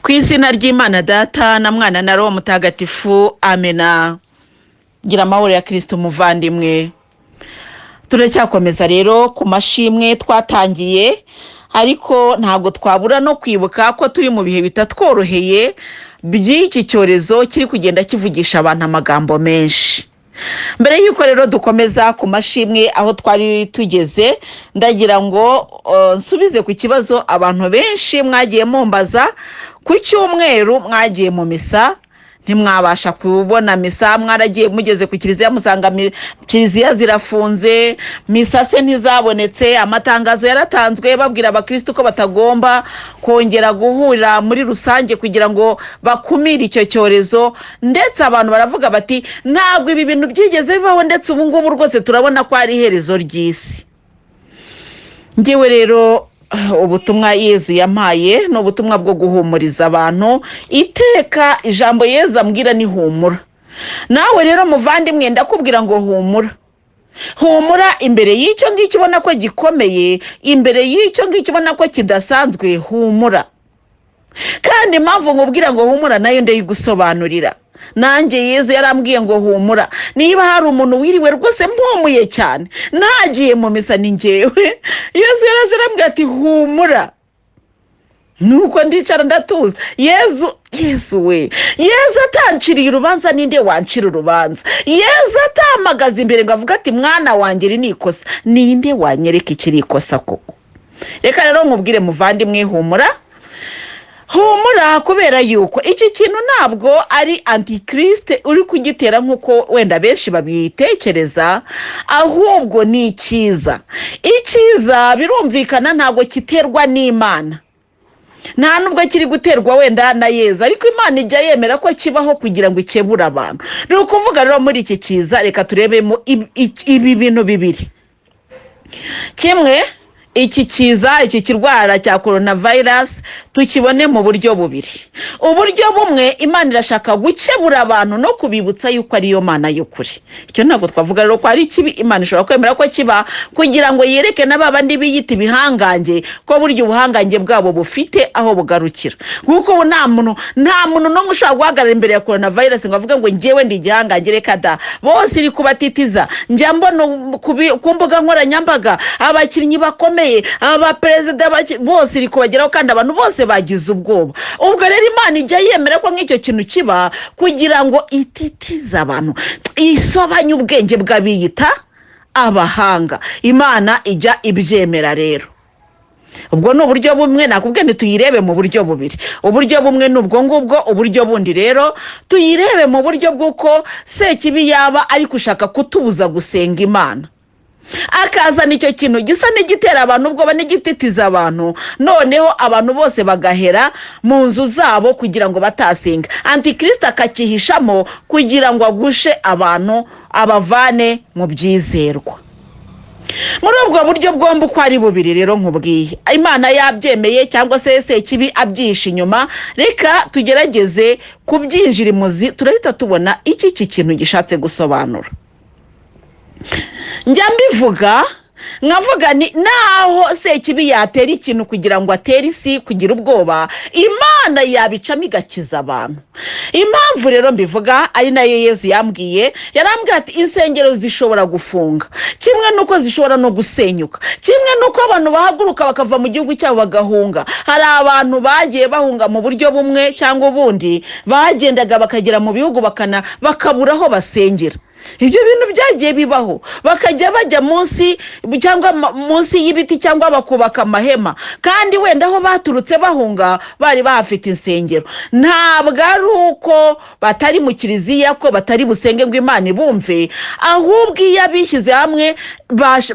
Ku izina ry'Imana Data na Mwana na Roho Mutagatifu, amena. Gira amahoro ya Kirisito umuvandimwe. Turacyakomeza rero ku mashimwe twatangiye, ariko ntabwo twabura no kwibuka ko turi mu bihe bitatworoheye by'iki cyorezo kiri kugenda kivugisha abantu amagambo menshi. Mbere y'uko rero dukomeza ku mashimwe aho twari tugeze, ndagira ngo nsubize ku kibazo abantu benshi mwagiye mumbaza. Ku cyumweru mwagiye mu misa, ntimwabasha kubona misa. Mwaragiye mugeze ku kiliziya, musanga kiliziya zirafunze, misa se ntizabonetse. Amatangazo yaratanzwe babwira abakirisitu ko batagomba kongera guhurira muri rusange kugira ngo bakumire icyo cyorezo. Ndetse abantu baravuga bati: "Ntabwo ibi bintu byigeze bibaho, ndetse ubu ngubu rwose turabona ko ari iherezo ry'isi." Ngewe rero ubutumwa Yezu yampaye ni ubutumwa bwo guhumuriza abantu. Iteka ijambo Yezu ambwira ni "humura". Nawe rero muvandimwe, ndakubwira ngo humura, humura imbere y'icyo ngicyo ubona ko gikomeye, imbere y'icyo ngicyo ubona ko kidasanzwe, humura. Kandi impamvu nkubwira ngo humura nayo ndayigusobanurira. Nanjye Yezu yarambwiye ngo humura. Niba hari umuntu wiriwe rwose mpumuye cyane ntagiye mu misa, ni ngewe. Yezu yaraje arambwira ati: "Humura." Nuko ndicara ndatuza. Yezu, Yezu we, Yezu atanciriye urubanza, ninde wancira urubanza? Yezu atampagaze imbere ngo avuge ati: "Mwana wanjye, iri ni ikosa", ninde wanyereka ikiri ikosa koko? Reka rero nkubwire muvandimwe, humura, humura, kubera yuko iki kintu ntabwo ari antikirisite uri kugitera nk'uko wenda benshi babitekereza, ahubwo ni icyiza. Icyiza birumvikana ntabwo kiterwa n'Imana, nta nubwo kiri guterwa wenda na Yezu, ariko Imana ijya yemera ko kibaho kugira ngo ikebure abantu. Ni ukuvuga rero muri iki cyiza, reka turebemo ibi bintu bibiri. Kimwe, iki kiza, iki kirwara cya korona vayirasi, tukibone mu buryo bubiri. Uburyo bumwe, Imana irashaka gukebura abantu no kubibutsa yuko ariyo Mana y'ukuri. Icyo ntabwo twavuga rero ko ari kibi. Imana ishobora kwemera ko kiba kugira ngo yereke na ba bandi biyita ibihangange ko burya ubuhangange bwabo bufite aho bugarukira, kuko ubu nta muntu n'umwe ushobora guhagarara imbere ya korona vayirasi ngo avuge ngo "Ngewe ndi igihangange". Reka da, bose iri kubatitiza. Njya mbona ku mbuga nkoranyambaga abakinnyi bakomeye, abaperezida, bose iri kubageraho, kandi abantu bose bagize ubwoba. Ubwo rero Imana ijya yemera ko nk'icyo kintu kiba kugira ngo ititize abantu, isobanye ubwenge bw'abiyita abahanga. Imana ijya ibyemera rero. Ubwo ni uburyo bumwe. Nakubwiye ntituyirebe mu buryo bubiri. Uburyo bumwe ni ubwo ngubwo. Uburyo bundi rero, tuyirebe mu buryo bw'uko Sekibi yaba ari gushaka kutubuza gusenga Imana, akazana icyo kintu gisa n'igitera abantu ubwoba n'igititiza abantu, noneho abantu bose bagahera mu nzu zabo kugira ngo batasenga. Antikirisita akakihishamo kugira ngo agushe abantu, abavane mu byizerwa. Muri ubwo buryo bwombi uko ari bubiri rero nkubwiye, Imana yabyemeye cyangwa se Sekibi abyihishe inyuma, reka tugerageze kubyinjira imuzi, turahita tubona icyo iki kintu gishatse gusobanura. Njya mbivuga nkavuga ni naho Sekibi yatera ikintu kugira ngo atere isi kugira ubwoba, Imana yabicamo igakiza abantu. Impamvu rero mbivuga, ari nayo Yezu yambwiye, yarambwiye ati: "Insengero zishobora gufunga kimwe n'uko zishobora no gusenyuka, kimwe n'uko abantu bahaguruka bakava mu gihugu cyabo bagahunga." Hari abantu bagiye bahunga mu buryo bumwe cyangwa ubundi, bagendaga bakagera mu bihugu bakabura aho basengera. Ibyo bintu byagiye bibaho, bakajya bajya munsi cyangwa munsi y'ibiti cyangwa bakubaka amahema, kandi wenda aho baturutse bahunga bari bahafite insengero. Ntabwo ari uko batari mu kiliziya ko batari busenge ngo Imana ibumve, ahubwo iyo abishyize hamwe,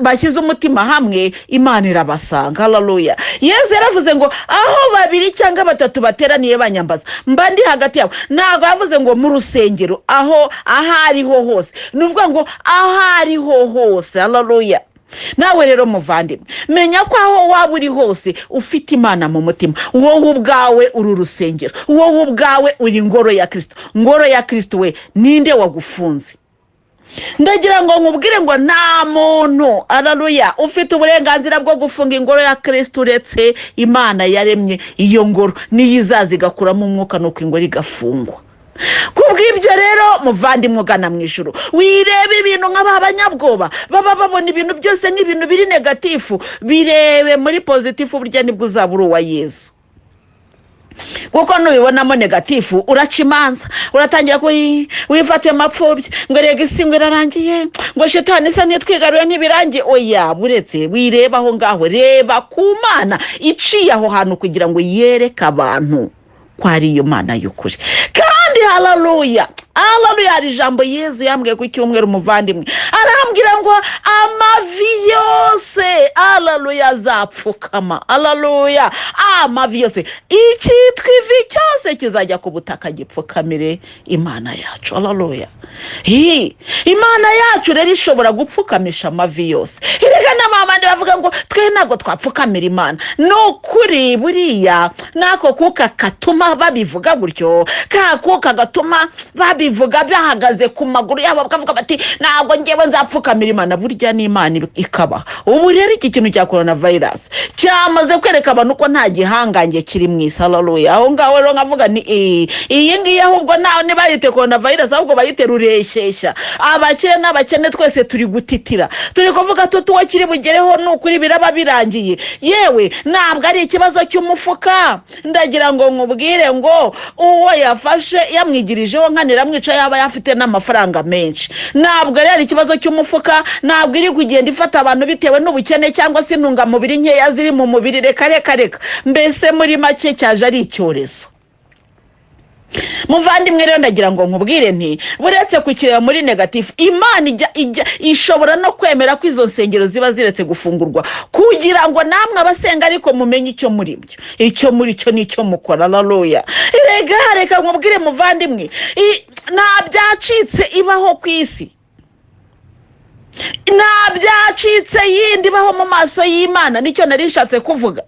bashyize umutima hamwe, Imana irabasanga. Haleluya! Yezu yaravuze ngo: "Aho babiri cyangwa batatu bateraniye banyambaza, mba ndi hagati yabo." Ntabwo yavuze ngo mu rusengero, aho ariho hose. Ni ukuvuga ngo aho ariho hose. Haleluya! Nawe rero muvandimwe, menya ko aho waba uri hose ufite Imana mu mutima, wowe ubwawe uri urusengero, wowe ubwawe uri ingoro ya Kirisito. Ngoro ya Kirisito we, ninde wagufunze? Ndagira ngo nkubwire ngo nta muntu, araruya, ufite uburenganzira bwo gufunga ingoro ya Kirisitu uretse Imana yaremye iyo ngoro, niyo izaza igakuramo umwuka, nuko ingoro igafungwa. Kubw'ibyo rero, muvandimwe ugana mu ijuru, wirebe ibintu nk'aba banyabwoba baba babona ibintu byose nk'ibintu biri négatif. Birebe muri positif, burya nibwo uzaba uri uwa Yezu, kuko nubibonamo négatif uraca imanza, uratangira wifate amapfubyi ngo rega isi ngo irarangiye, ngo shitani isa ntitwigaruye, ntibirangiye. Oya, buretse wireba aho ngaho, reba ku Mana iciye aho hantu kugira ngo yereke abantu ko ari iyo Mana y'ukuri. Kandi hararuya, hararuya, hari ijambo Yezu yambwiye ku cyumweru, umuvandimwe, arambwira ngo amavi yose, hararuya, azapfukama. Hararuya, amavi yose, icyitwa ivi cyose kizajya ku butaka gipfukamire Imana yacu. Hararuya. Imana yacu rero ishobora gupfukamisha amavi yose. Erega n'abandi bavuga ngo twe ntabwo twapfukamira Imana, ni ukuri buriya n'ako kuka katuma babivuga gutyo, ka kuka gatuma babivuga bahagaze ku maguru yabo, bakavuga bati ntabwo ngewe nzapfukamira Imana, burya n'Imana ikaba. Ubu rero iki kintu cya corona virus cyamaze kwereka abantu ko nta gihangange kiri mu isi. Hararuya. Aho ngaho rero nkavuga ni iyi ngiyi ahubwo nawe ntibayite corona virus, ahubwo bayite rureshyeshya. Abakire n'abakene twese turi gutitira, turi kuvuga tuti uwo kiri bugereho ni ukuri biraba birangiye. Yewe, ntabwo ari ikibazo cy'umufuka. Ndagira ngo nkubwire ngo uwo yafashe yamwigirijeho nkanira amwica, yaba yafite n'amafaranga menshi. Ntabwo rero ari ikibazo cy'umufuka, ntabwo iri kugenda ifata abantu bitewe n'ubukene cyangwa se intungamubiri nkeya ziri mu mubiri. Reka reka reka. Mbese muri make cyaje ari icyorezo. Muvandimwe rero, ndagira ngo nkubwire nti buretse kukireba muri négatif, Imana ijya ishobora no kwemera ko izo nsengero ziba ziretse gufungurwa kugira ngo namwe abasenga ariko mumenye icyo muri byo, icyo muri cyo n'icyo mukora. Hararuya. Rega reka nkubwire muvandimwe, nta byacitse ibaho ku isi, nta byacitse yindi ibaho mu maso y'Imana. Nicyo nari nshatse kuvuga.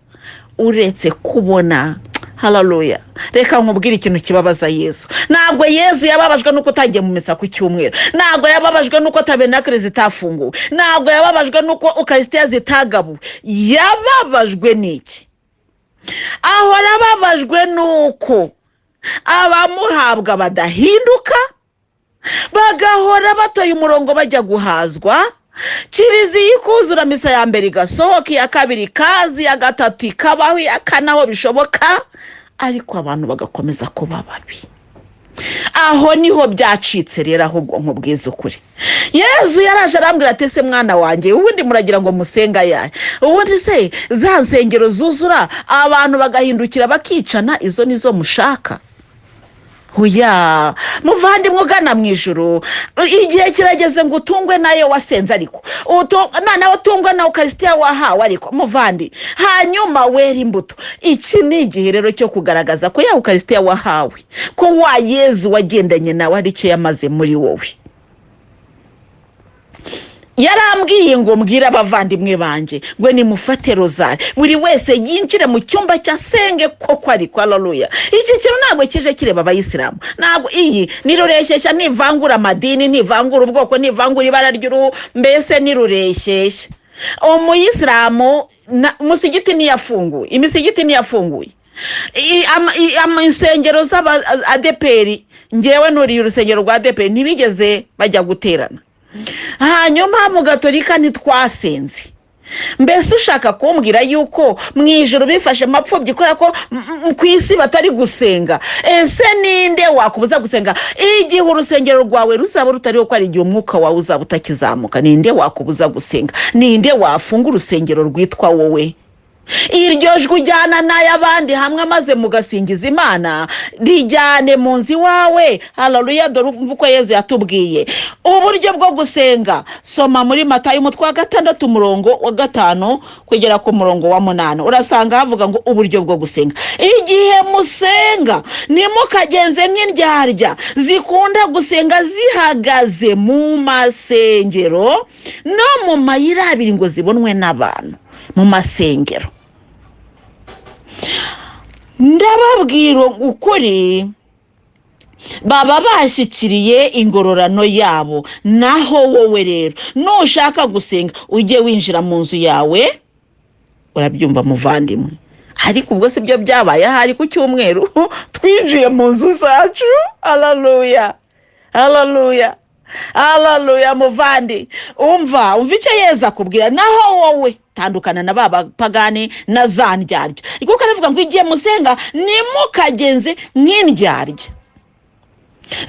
Uretse kubona, hararuya, reka nkubwire ikintu kibabaza Yesu. Ntabwo Yesu yababajwe n'uko utagiye mu misa ku cyumweru, ntabwo yababajwe n'uko tabernacle zitafunguwe, ntabwo yababajwe n'uko ukarisitiya zitagabuwe. Yababajwe n'iki? Ahora ababajwe n'uko abamuhabwa badahinduka, bagahora batoye umurongo bajya guhazwa, kiliziya ikuzura, misa ya mbere igasohoka, iya kabiri ikaza, iya gatatu ikabaho, iya kane aho bishoboka, ariko abantu bagakomeza kuba babi. Aho niho byacitse rero. Ahubwo nkubwiza ukuri, Yezu yaraje arambwira ati: "Ese mwana wanjye, ubundi muragira ngo musenga ayahe? Ubundi se za nsengero zuzura abantu bagahindukira bakicana, izo nizo mushaka?" Huya, muvandimwe ugana mu ijuru, igihe kirageze ngo utungwe nayo wasenze, ariko noneho utungwe na ukarisitiya wahawe. Ariko muvandi, hanyuma wera imbuto. Iki ni igihe rero cyo kugaragaza ko ya ukarisitiya wahawe, ko wa Yezu wagendanye nawe hari icyo yamaze muri wowe. Yarambwiye ngo mbwire abavandimwe banjye ngo nimufate rozari, buri wese yinjire mu cyumba cya senge koko. Ariko hararuya, iki kintu ntabwo kije kireba abayisilamu, ntabwo iyi ni rureshyeshya, ntivangura amadini, ntivangura ubwoko, ntivangura ibara ry'uruhu, mbese ni rureshyeshya. Umuyisilamu umusigiti ntiyafunguye, imisigiti ntiyafunguye, insengero z'aba ADEPR, ngewe nuriye urusengero rwa ADEPR, ntibigeze bajya guterana. Hanyuma mu gatolika ntitwasenze. Mbese ushaka kumbwira yuko mu ijoro bifashe mapfubyi kubera ko ku isi batari gusenga? Ese ninde wakubuza gusenga igihe urusengero rwawe ruzaba rutariho, ko ari igihe umwuka wawe uzaba utakizamuka? Ninde wakubuza gusenga? Ninde wafunga urusengero rwitwa wowe? Iryo jwi ujyana n'ay'abandi hamwe maze mugasingiza Imana, rijyane mu nzu iwawe. Hararuya. Dore umva uko Yezu yatubwiye uburyo bwo gusenga. Soma muri Matayo umutwe wa 6, umurongo wa 5 kugera ku murongo wa 8, urasanga havuga ngo uburyo bwo gusenga: "Igihe musenga ntimukagenze nk'indyarya zikunda gusenga zihagaze mu masengero no mu mayira abiri ngo zibonwe n'abantu." Mu masengero. Ndababwira ukuri. Baba bashyikiriye ingororano yabo. Naho wowe rero, nushaka gusenga, ujye winjira mu nzu yawe. Urabyumva, muvandimwe? Ariko ubwo si byo byabaye ahari ku cyumweru twinjiye mu nzu zacu. Haleluya, haleluya, haleluya! Muvandi, umva, umva icyo Yezu akubwira: "Naho wowe, tandukana na ba bapagani na za ndyarya." Kuko aravuga ngo igihe musenga ntimukagenze nk'indyarya,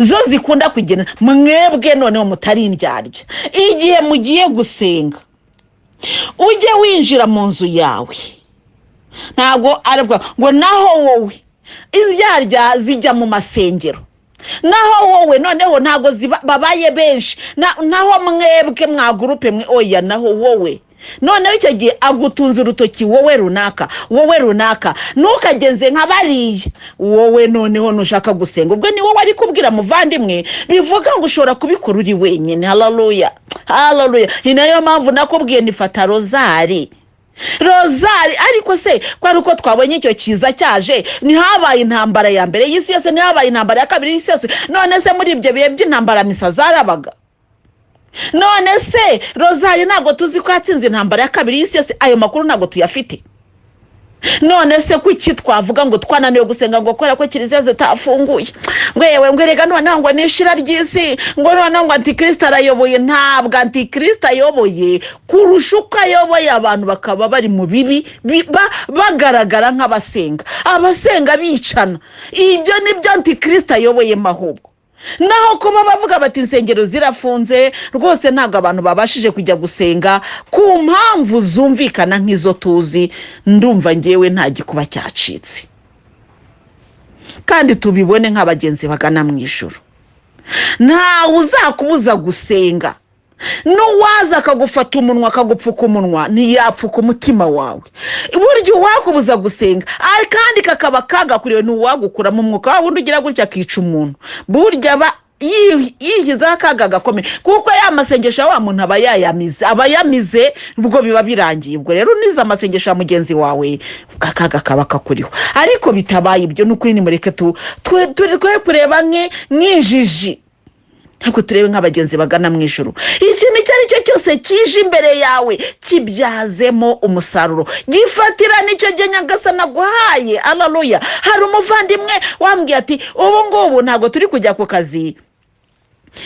zo zikunda kugenda. Mwebwe noneho mutari indyarya, igihe mugiye gusenga ujye winjira mu nzu yawe. Ntabwo aravuga ngo naho wowe, indyarya zijya mu masengero. Naho wowe noneho ntabwo babaye benshi. Naho mwebwe mwa groupe mwe, oya, naho wowe noneho icyo gihe agutunze urutoki: wowe runaka, wowe runaka, ntukagenze nka bariya. Wowe noneho nushaka gusenga, ubwo ni wowe ari kubwira, muvandimwe. Bivuga ngo ushobora kubikora uri wenyine. Haleluya, haleluya! Ni nayo mpamvu nakubwiye nifata rozari, rozari. Ariko se ko ari uko twabonye icyo kiza cyaje, ntihabaye intambara ya mbere y'isi yose, ntihabaye intambara ya kabiri y'isi yose? None se muri ibyo bihe by'intambara misa zarabaga? None se rozari ntabwo tuzi ko yatsinze intambara ya kabiri y'isi yose? Ayo makuru ntabwo tuyafite? None se kuki twavuga ngo twananiwe gusenga ngo kubera ko kiliziya zitafunguye, ngo yewe, ngo erega noneho ngo ni ishira ry'isi, ngo noneho ngo antikirisita arayoboye? Ntabwo antikirisita ayoboye kurusha uko ayoboye abantu bakaba bari mu bibi, bagaragara nk'abasenga, abasenga bicana. Ibyo ni byo antikirisita ayoboyemo. Ahubwo naho kuba bavuga bati insengero zirafunze rwose, ntabwo abantu babashije kujya gusenga ku mpamvu zumvikana nk'izo tuzi, ndumva ngewe nta gikuba cyacitse. Kandi tubibone nk'abagenzi bagana mu ijoro. Ntawe uzakubuza gusenga. N'uwaza akagufata umunwa, akagupfuka umunwa, ntiyapfuka umutima wawe. Burya uwakubuza gusenga, kandi kakaba kagakuriwe, ntiwagukuramo umwuka wa wundi ugira gutya akica umuntu. Burya aba yishyizeho akaga gakomeye, kuko ya masengesho ya wa muntu aba yayamize, aba yamize, ubwo biba birangiye. Ubwo rero unize amasengesho ya mugenzi wawe, akaga kaba kakuriho. Ariko bitabaye ibyo, ni ukuri nimureke twe kureba nk'injiji, ntabwo turebe nk'abagenzi bagana mu ijoro. Ikintu icyo ari cyo cyose kije imbere yawe, kibyazemo umusaruro, gifatira nicyo gihe Nyagasani aguhaye. Haleluya! Hari umuvandimwe wambwiye ati: "Ubu ngubu ntabwo turi kujya ku kazi,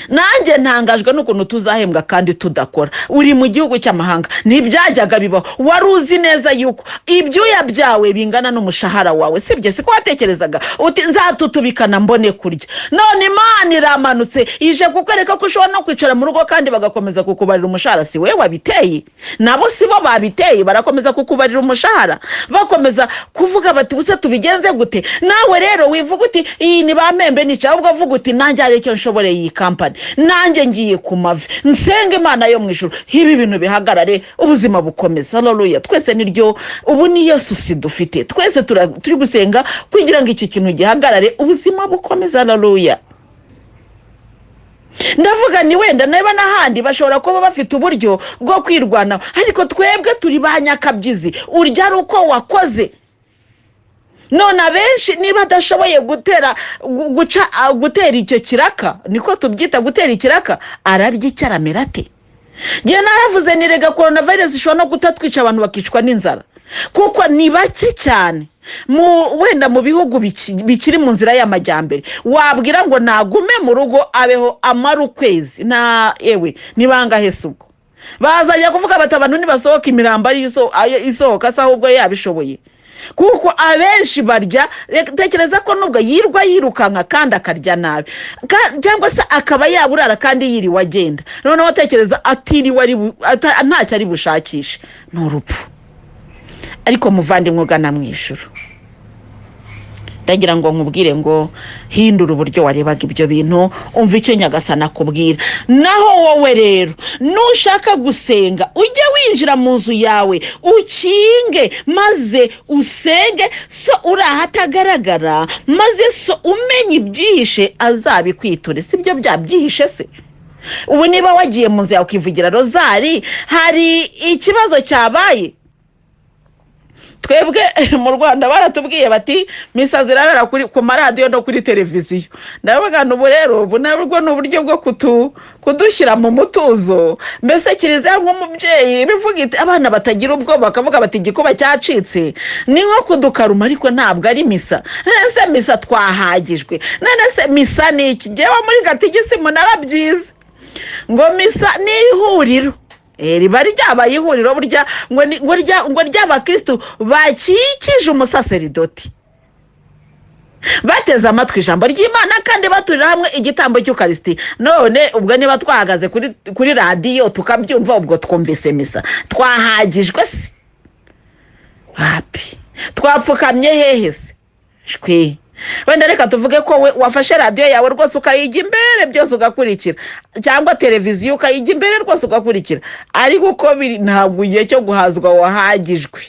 nanjye ntangajwe n'ukuntu tuzahembwa kandi tudakora." Uri mu gihugu cy'amahanga, ntibyajyaga bibaho. Wari uzi neza yuko ibyuya byawe bingana n'umushahara wawe, sibyo? Siko watekerezaga uti nzatutubikana mbone kurya? None Imana iramanutse, ije kukwereka ko ushobora no kwicara mu rugo kandi bagakomeza kukubarira umushahara. Si wowe wabiteye, nabo si bo babiteye. Barakomeza kukubarira umushahara, bakomeza kuvuga bati ubuse tubigenze gute? Nawe rero wivuga uti iyi ni ba mpembe nica, ahubwo avuga uti nanjye hari icyo nshoboreye iyi kampani, nanjye ngiye ku mavi nsenga Imana yo mu ijuru, ibi bintu bihagarare, ubuzima bukomeza. Haleluya! Twese niryo, ubu niyo souci dufite twese, turi gusenga kugira ngo iki kintu gihagarare, ubuzima bukomeze. Haleluya! Ndavuga ni wenda niba n'ahandi bashobora kuba bafite uburyo bwo kwirwanaho, ariko twebwe turi ba nyakabyizi, urya ari uko wakoze. None abenshi niba adashoboye gutera guca gutera icyo kiraka, niko tubyita gutera ikiraka, ararya icyo aramera ate? Ngewe naravuze nirega korona virusi ishobora no kutatwica, abantu bakicwa n'inzara, kuko ni bake cyane mu wenda mu bihugu bikiri mu nzira y'amajyambere wabwira ngo nagume mu rugo abeho amara ukwezi. Na ewe ni bangahe se? Ubwo bazajya kuvuga bati abantu nibasohoka, imirambo ari isohoka se? Ahubwo yabishoboye, kuko abenshi barya. Tekereza ko nubwo yirwa yirukanka kandi akarya nabi, cyangwa se akaba yaburara kandi yiriwe agenda, noneho tekereza atiriwe ntacyo ari bushakishe, ni urupfu. Ariko muvandimwe ugana mu ijuru, ndagira ngo nkubwire ngo hindura uburyo warebaga ibyo bintu, umva icyo Nyagasani akubwira: "Naho wowe rero, nushaka gusenga, ujye winjira mu nzu yawe, ukinge, maze usenge So uri ahatagaragara, maze So umenya ibyihishe azabikwiture." Si byo byabyihishe se? Ubu niba wagiye mu nzu yawe ukivugira rozari, hari ikibazo cyabaye? Twebwe mu Rwanda baratubwiye bati misa zirabera ku maradiyo no kuri televiziyo. Ndavuga ngo ubu rero, ubu nabwo ni uburyo bwo kudushyira mu mutuzo. Mbese Kiliziya nk'umubyeyi bivuga iti abana batagira ubwoba, bakavuga bati igikuba cyacitse, ni nko kudukaruma, ariko ntabwo ari misa. None se misa twahagijwe? None se misa ni iki? Ngewe muri gatigisimu narabyize ngo misa ni ihuriro. Riba ryabaye ihuriro burya ngo ry'abakristu bakikije umusaseridoti, bateze amatwi ijambo ry'Imana kandi baturira hamwe igitambo cy'Ukarisiti. None ubwo niba twahagaze kuri radiyo tukabyumva, ubwo twumvise misa? Twahagijwe se? Wapi. Twapfukamye hehe se? Shwi. Wenda reka tuvuge ko we wafashe radiyo yawe rwose ukayijya imbere byose ugakurikira, cyangwa televiziyo ukayijya imbere rwose ugakurikira, ariko uko biri ntabwo igihe cyo guhazwa wahagijwe.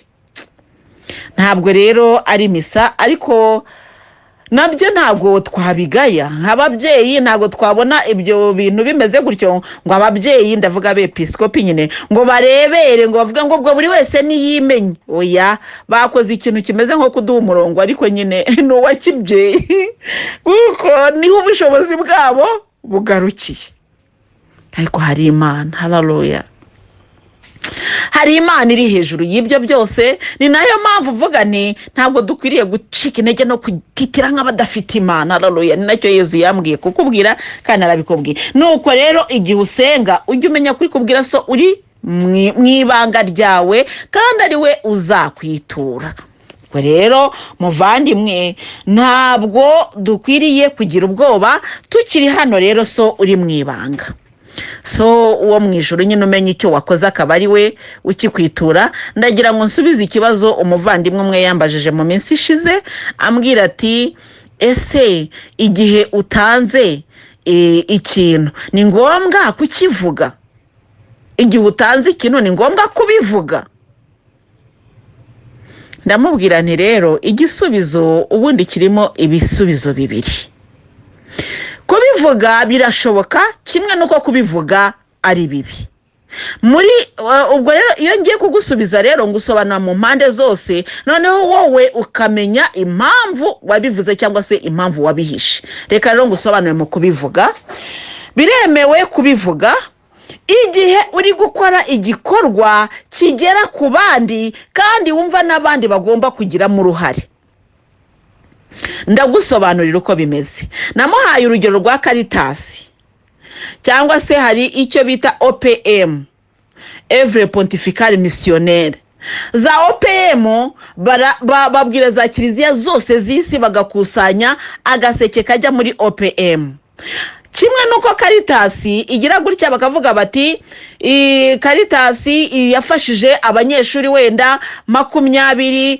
Ntabwo rero ari misa, ariko nabyo ntabwo twabigaya nk'ababyeyi. Ntabwo twabona ibyo bintu bimeze gutyo ngo ababyeyi, ndavuga abepiskopi nyine, ngo barebere, ngo bavuge ngo ubwo buri wese niyimenye. Oya, bakoze ikintu kimeze nko kuduha umurongo, ariko nyine ni uwa kibyeyi kuko niho ubushobozi bwabo bugarukiye. Ariko hari Imana, hararoya, hari Imana iri hejuru y'ibyo byose. Ni nayo mpamvu uvuga nti ntabwo dukwiriye gucika intege no gutitira nk'abadafite Imana. Hararoya, ni nacyo Yezu yambwiye kukubwira kandi arabikubwiye. Nuko rero igihe usenga ujye umenya kuri kubwira so uri mu ibanga ryawe, kandi ari we uzakwitura. Ubwo rero muvandimwe, ntabwo dukwiriye kugira ubwoba tukiri hano. Rero so uri mu ibanga, so uwo mu ijoro nyine umenya icyo wakoze, akaba ari we ukikwitura. Ndagira ngo nsubize ikibazo umuvandimwe umwe yambajije mu minsi ishize, ambwira ati: "Ese igihe utanze ikintu ni ngombwa kukivuga? Igihe utanze ikintu ni ngombwa kubivuga?" Ndamubwira nti rero igisubizo ubundi kirimo ibisubizo bibiri. Kubivuga birashoboka, kimwe n'uko kubivuga ari bibi. Muri ubwo rero iyo ngiye kugusubiza rero ngusobanura mu mpande zose, noneho wowe ukamenya impamvu wabivuze cyangwa se impamvu wabihishe. Reka rero ngusobanure. Mu kubivuga, biremewe kubivuga igihe uri gukora igikorwa kigera ku bandi kandi wumva n'abandi bagomba kugiramo uruhare. Ndagusobanurira uko bimeze. Namuhaye urugero rwa Karitasi, cyangwa se hari icyo bita OPM, Œuvre Pontificale Missionnaire. Za OPM babwira za kiliziya zose z'isi bagakusanya agaseke kajya muri OPM, kimwe n'uko Karitasi igira gutya bakavuga bati Karitasi yafashije abanyeshuri wenda 20.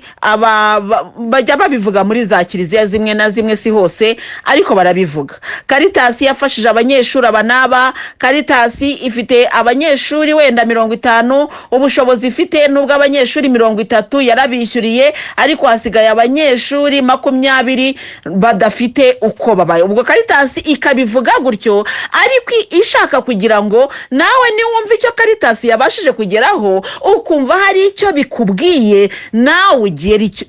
Bajya babivuga muri za kiliziya zimwe na zimwe, si hose ariko barabivuga: Karitasi yafashije abanyeshuri aba n'aba, Karitasi ifite abanyeshuri wenda 50, ubushobozi ifite n'ubw'abanyeshuri 30 yarabishyuriye, ariko hasigaye abanyeshuri 20 badafite uko babaye. Ubwo Karitasi ikabivuga gutyo, ariko ishaka kugira ngo nawe niwumva icyo Karitasi yabashije kugeraho, ukumva hari icyo bikubwiye, nawe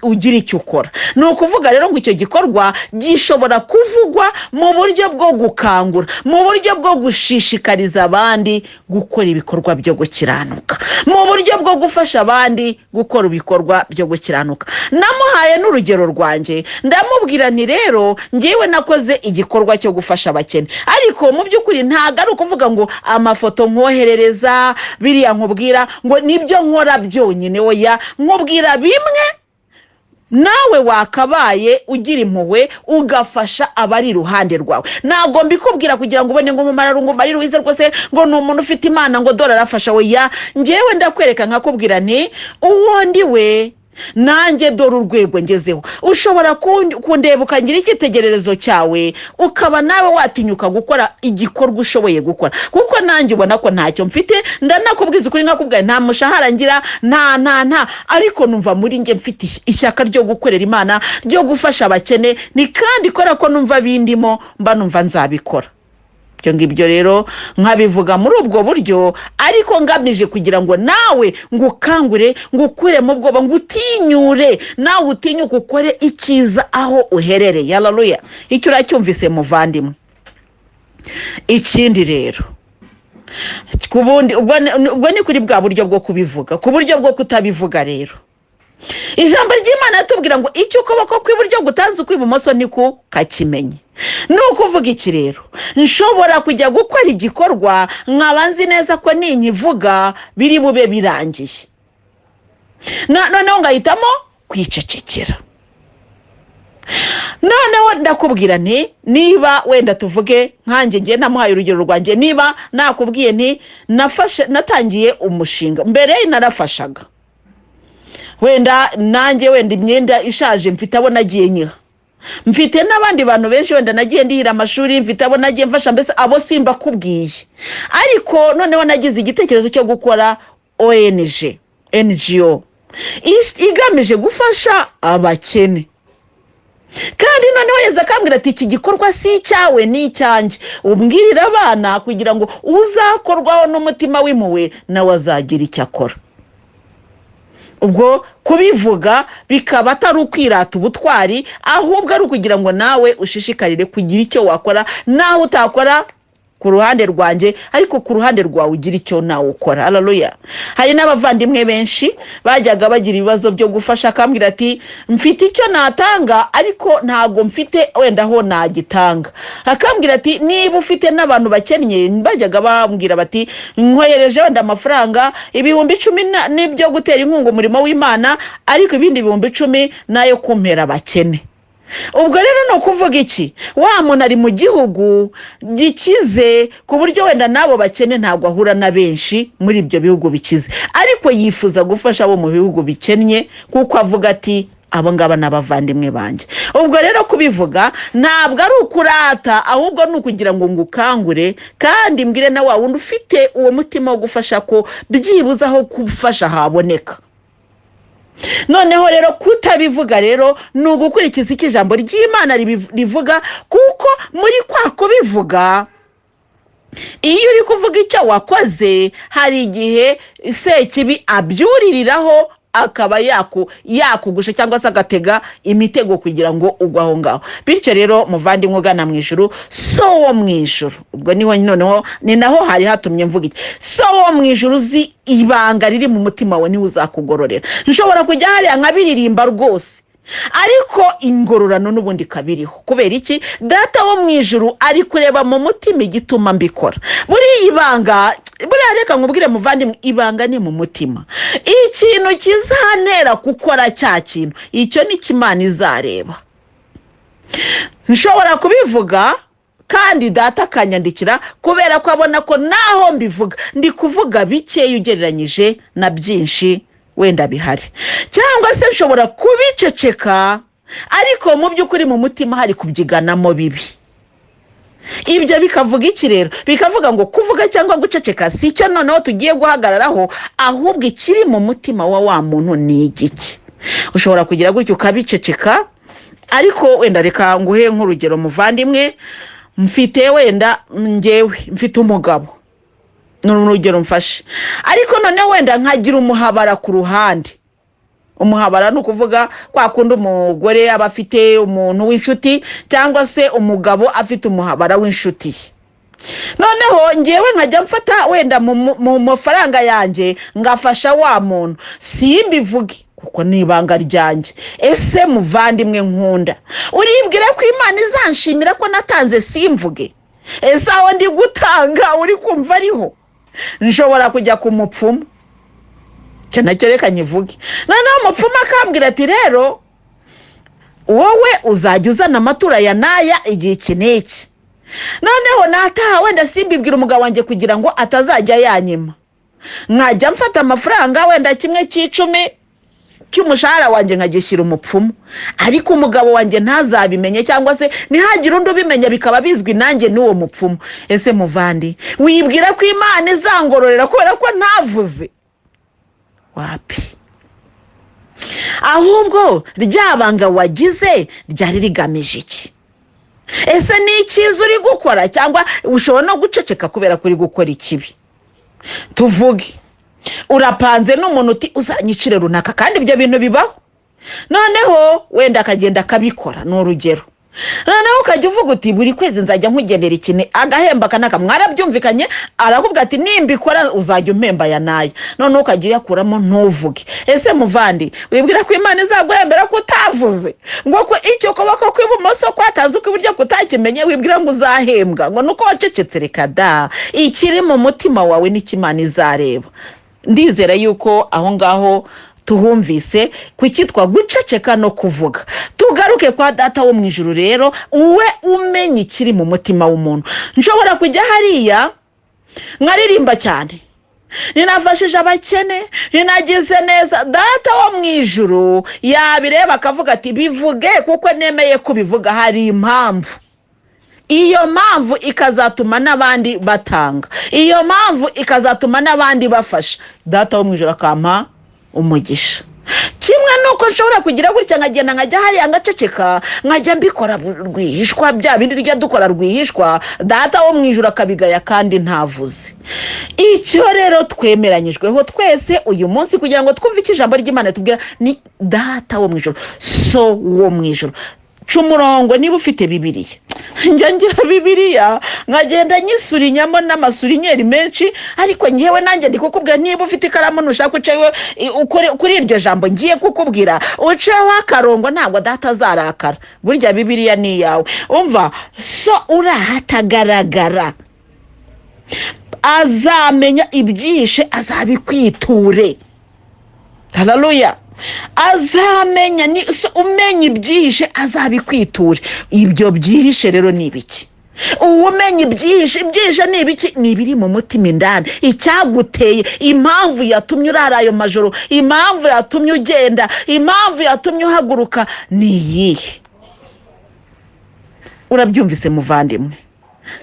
ugira icyo ukora. Ni ukuvuga rero ngo icyo gikorwa gishobora kuvugwa mu buryo bwo gukangura, mu buryo bwo gushishikariza abandi gukora ibikorwa byo gukiranuka, mu buryo bwo gufasha abandi gukora ibikorwa byo gukiranuka. Namuhaye n'urugero rwanjye, ndamubwira nti rero ngewe nakoze igikorwa cyo gufasha abakene, ariko mu by'ukuri ntabwo ari ukuvuga ngo amafoto nkoherereza, biriya nkubwira ngo nibyo nkora byonyine. Oya, nkubwira bimwe nawe wakabaye ugira impuhwe ugafasha abari iruhande rwawe. Ntabwo mbikubwira kugira ngo ubone ngo umumararungu Marie Louise rwose ngo ni umuntu ufite Imana, ngo dore arafasha. Oya, ngewe ndakwereka nkakubwira nti uwo ndi we nanjye, dore urwego ngezeho. Ushobora kundeba ukagira icyitegererezo cyawe, ukaba nawe watinyuka gukora igikorwa ushoboye gukora, kuko nanjye ubona ko ntacyo mfite. Ndanakubwiza ukuri nkakubwira nta mushahara ngira, nta, ariko numva muri njye mfite ishyaka ryo gukorera Imana, ryo gufasha abakene. Ni kandi kubera ko numva bindimo, mba numva nzabikora. Ibyo ngibyo rero nkabivuga muri ubwo buryo, ariko ngamije kugira ngo nawe ngukangure, ngukuremo ubwoba, ngutinyure, nawe utinyuke ukore icyiza aho uherereye. Haleluya! Icyo uracyumvise, muvandimwe? Ikindi rero, ku bundi ubwo ni kuri bwa buryo bwo kubivuga. Ku buryo bwo kutabivuga rero, ijambo ry'Imana ritubwira ngo icyo ukuboko kw'iburyo gutanze, ukw'ibumoso ntikukakimenye. Ni ukuvuga iki rero? Nshobora kujya gukora igikorwa nkaba nzi neza ko ninyivuga biri bube birangiye, noneho ngahitamo kwicecekera. Noneho ndakubwira nti niba wenda tuvuge nkanjye, ngiye namuhaye urugero rwanjye, niba nakubwiye nti nafashe, natangiye umushinga, mbere narafashaga wenda nanjye wenda imyenda ishaje mfite abo nagiye nyiha, mfite n'abandi bantu benshi wenda nagiye ndihira amashuri, mfite abo nagiye mfasha, mbese abo simbakubwiye. Ariko noneho nagize igitekerezo cyo gukora ONG, NGO igamije gufasha abakene. Kandi noneho Yezu akambwira ati: "Iki gikorwa si icyawe, ni icyanjye. Umbwirire abana kugira ngo uzakorwaho n'umutima w'impuhwe nawe azagira icyo akora." Ubwo kubivuga bikaba atari ukwirata ubutwari, ahubwo ari ukugira ngo nawe ushishikarire kugira icyo wakora, nawe utakora ku ruhande rwanjye, ariko ku ruhande rwawe ugira icyo nawe ukora. Haleluya! Hari n'abavandimwe benshi bajyaga bagira ibibazo byo gufasha, akambwira ati: "Mfite icyo natanga, ariko ntabwo mfite wenda aho nagitanga." Akambwira ati: "Niba ufite n'abantu bakennye," bajyaga bambwira bati: "Nkohereje wenda amafaranga 10,000 n'ibyo gutera inkunga umurimo w'Imana, ariko ibindi 10,000 nayo kumpera abakene." Ubwo rero ni ukuvuga iki? Wa muntu ari mu gihugu gikize, ku buryo wenda n'abo bakene ntabwo ahura na benshi muri ibyo bihugu bikize, ariko yifuza gufasha abo mu bihugu bikennye, kuko avuga ati: "Abo ngaba ni abavandimwe banjye." Ubwo rero kubivuga ntabwo ari ukurata, ahubwo ni ukugira ngo ngukangure, kandi mbwire na wa wundi ufite uwo mutima wo gufasha ko byibuze aho gufasha haboneka. Noneho rero kutabivuga rero ni ugukurikiza icyo ijambo ry'Imana rivuga, kuko muri kwa kubivuga, iyo uri kuvuga icyo wakoze, hari igihe Sekibi abyuririraho, akaba yakugusha cyangwa se agatega imitego kugira ngo ugwe aho ngaho. Bityo rero, muvandimwe ugana mu ijuru, So wo mu ijuru, ubwo niho noneho ni naho hari hatumye mvuga iki, So wo mu ijuru uzi ibanga riri mu mutima wawe, niwe uzakugororera. Nshobora kujya hariya nkabiririmba rwose, ariko ingororano n'ubundi ikaba iriho. Kubera iki? Data wo mu ijuru ari kureba mu mutima igituma mbikora. Buriya ibanga, buriya reka nkubwire muvandimwe, ibanga ni mu mutima. Ikintu kizantera gukora cya kintu, icyo ni cyo Imana izareba. Nshobora kubivuga kandi Data akanyandikira, kubera ko abona ko naho mbivuga ndi kuvuga bikeya ugereranyije na byinshi wenda bihari, cyangwa se nshobora kubiceceka, ariko mu by'ukuri mu mutima hari kubyiganamo bibi. Ibyo bikavuga iki rero? Bikavuga ngo kuvuga cyangwa guceceka si cyo noneho tugiye guhagararaho, ahubwo ikiri mu mutima wa wa muntu ni igiki. Ushobora kugira gutyo ukabiceceka, ariko wenda reka nguhe nk'urugero, muvandimwe. Mfite wenda ngewe mfite umugabo, ni urugero mfashe, ariko noneho wenda nkagira umuhabara ku ruhande. Umuhabara ni ukuvuga kwa kundi umugore aba afite umuntu w'inshuti, cyangwa se umugabo afite umuhabara w'inshuti ye. Noneho ngewe nkajya mfata wenda mu mafaranga yanjye ngafasha wa muntu, simbivuge kuko ni ibanga ryanjye. Ese muvandimwe nkunda, uribwira ko Imana izanshimira ko natanze simvuge? Ese aho ndi gutanga uri kumva ariho? Nshobora kujya ku mupfumu, icyo nacyo reka nyivuge. Noneho umupfumu akambwira ati: "Rero wowe uzajya uzana amaturo aya n'aya igihe iki n'iki." Noneho nataha wenda simbibwira umugabo wanjye kugira ngo atazajya yanyima, nkajya mfata amafaranga wenda 1/10 cy'umushahara wanjye nkagishyira umupfumu, ariko umugabo wanjye ntazabimenye, cyangwa se ntihagire undi ubimenya, bikaba bizwi nanjye n'uwo mupfumu. Ese muvandi, wibwira ko Imana izangororera kubera ko ntavuze? Wapi! Ahubwo rya banga wagize ryari rigamije iki? Ese ni icyiza uri gukora, cyangwa ushobora no guceceka kubera ko uri gukora ikibi? Tuvuge urapanze n'umuntu uti: "Uzanyicire runaka," kandi ibyo bintu bibaho, noneho wenda akagenda akabikora, ni urugero. Noneho ukajya uvuga uti: "Buri kwezi nzajya nkugenera ikintu," agahemba aka n'aka, mwarabyumvikanye, arakubwira ati: "Nimbikora uzajya umpemba aya n'aya," noneho ukajya uyakuramo ntuvuge. Ese muvandi, wibwira ko Imana izaguhembera ko utavuze, ngo ko icyo kuboko kw'ibumoso kwatanze ukw'iburyo kutakimenye? Wibwira ngo uzahembwa ngo nuko wacecetse? Reka da! Ikiri mu mutima wawe nicyo Imana izareba. Ndizera yuko aho ngaho tuhumvise ku cyitwa guceceka no kuvuga. Tugaruke kwa Data wo mu ijuru rero, we umenya ikiri mu mutima w'umuntu. Nshobora kujya hariya nkaririmba cyane, ninafashije abakene, ninagize neza. Data wo mu ijuru yabireba akavuga ati: "Bivuge, kuko nemeye kubivuga hari impamvu." Iyo mpamvu ikazatuma n'abandi batanga, iyo mpamvu ikazatuma n'abandi bafasha. Data wo mu ijuru akampa umugisha. Kimwe nuko nshobora kugira gutya nkagenda nkajya hariya ngaceceka, nkajya mbikora rwihishwa, bya bindi tujya dukora rwihishwa, Data wo mu ijuru akabigaya kandi ntavuze. Icyo rero twemeranyijweho twese uyu munsi, kugira ngo twumve icyo ijambo ry'Imana tubwira, ni Data wo mu ijuru, So wo mu ijuru. Ca umurongo niba ufite Bibiliya. Njya ngira Bibiliya nkagenda nyisurinyamo n'amasurinyeri menshi, ariko ngewe nanjye ndi kukubwira, niba ufite ikaramu, nushaka uceho kuri iryo jambo ngiye kukubwira, uceho akarongo, ntabwo Data azarakara. Burya Bibiliya ni iyawe. Umva, So uri ahatagaragara azamenya ibyihishe, azabikwiture. Hararuya! Azamenya, ni so umenya ibyihishe, azabikwiture. Ibyo byihishe rero ni ibiki? Uwo umenya ibyihishe, ibyihishe ni ibiki? Ni ibiri mu mutima indani, icyaguteye, impamvu yatumye urara ayo majoro, impamvu yatumye ugenda, impamvu yatumye uhaguruka ni iyihe? Urabyumvise muvandimwe?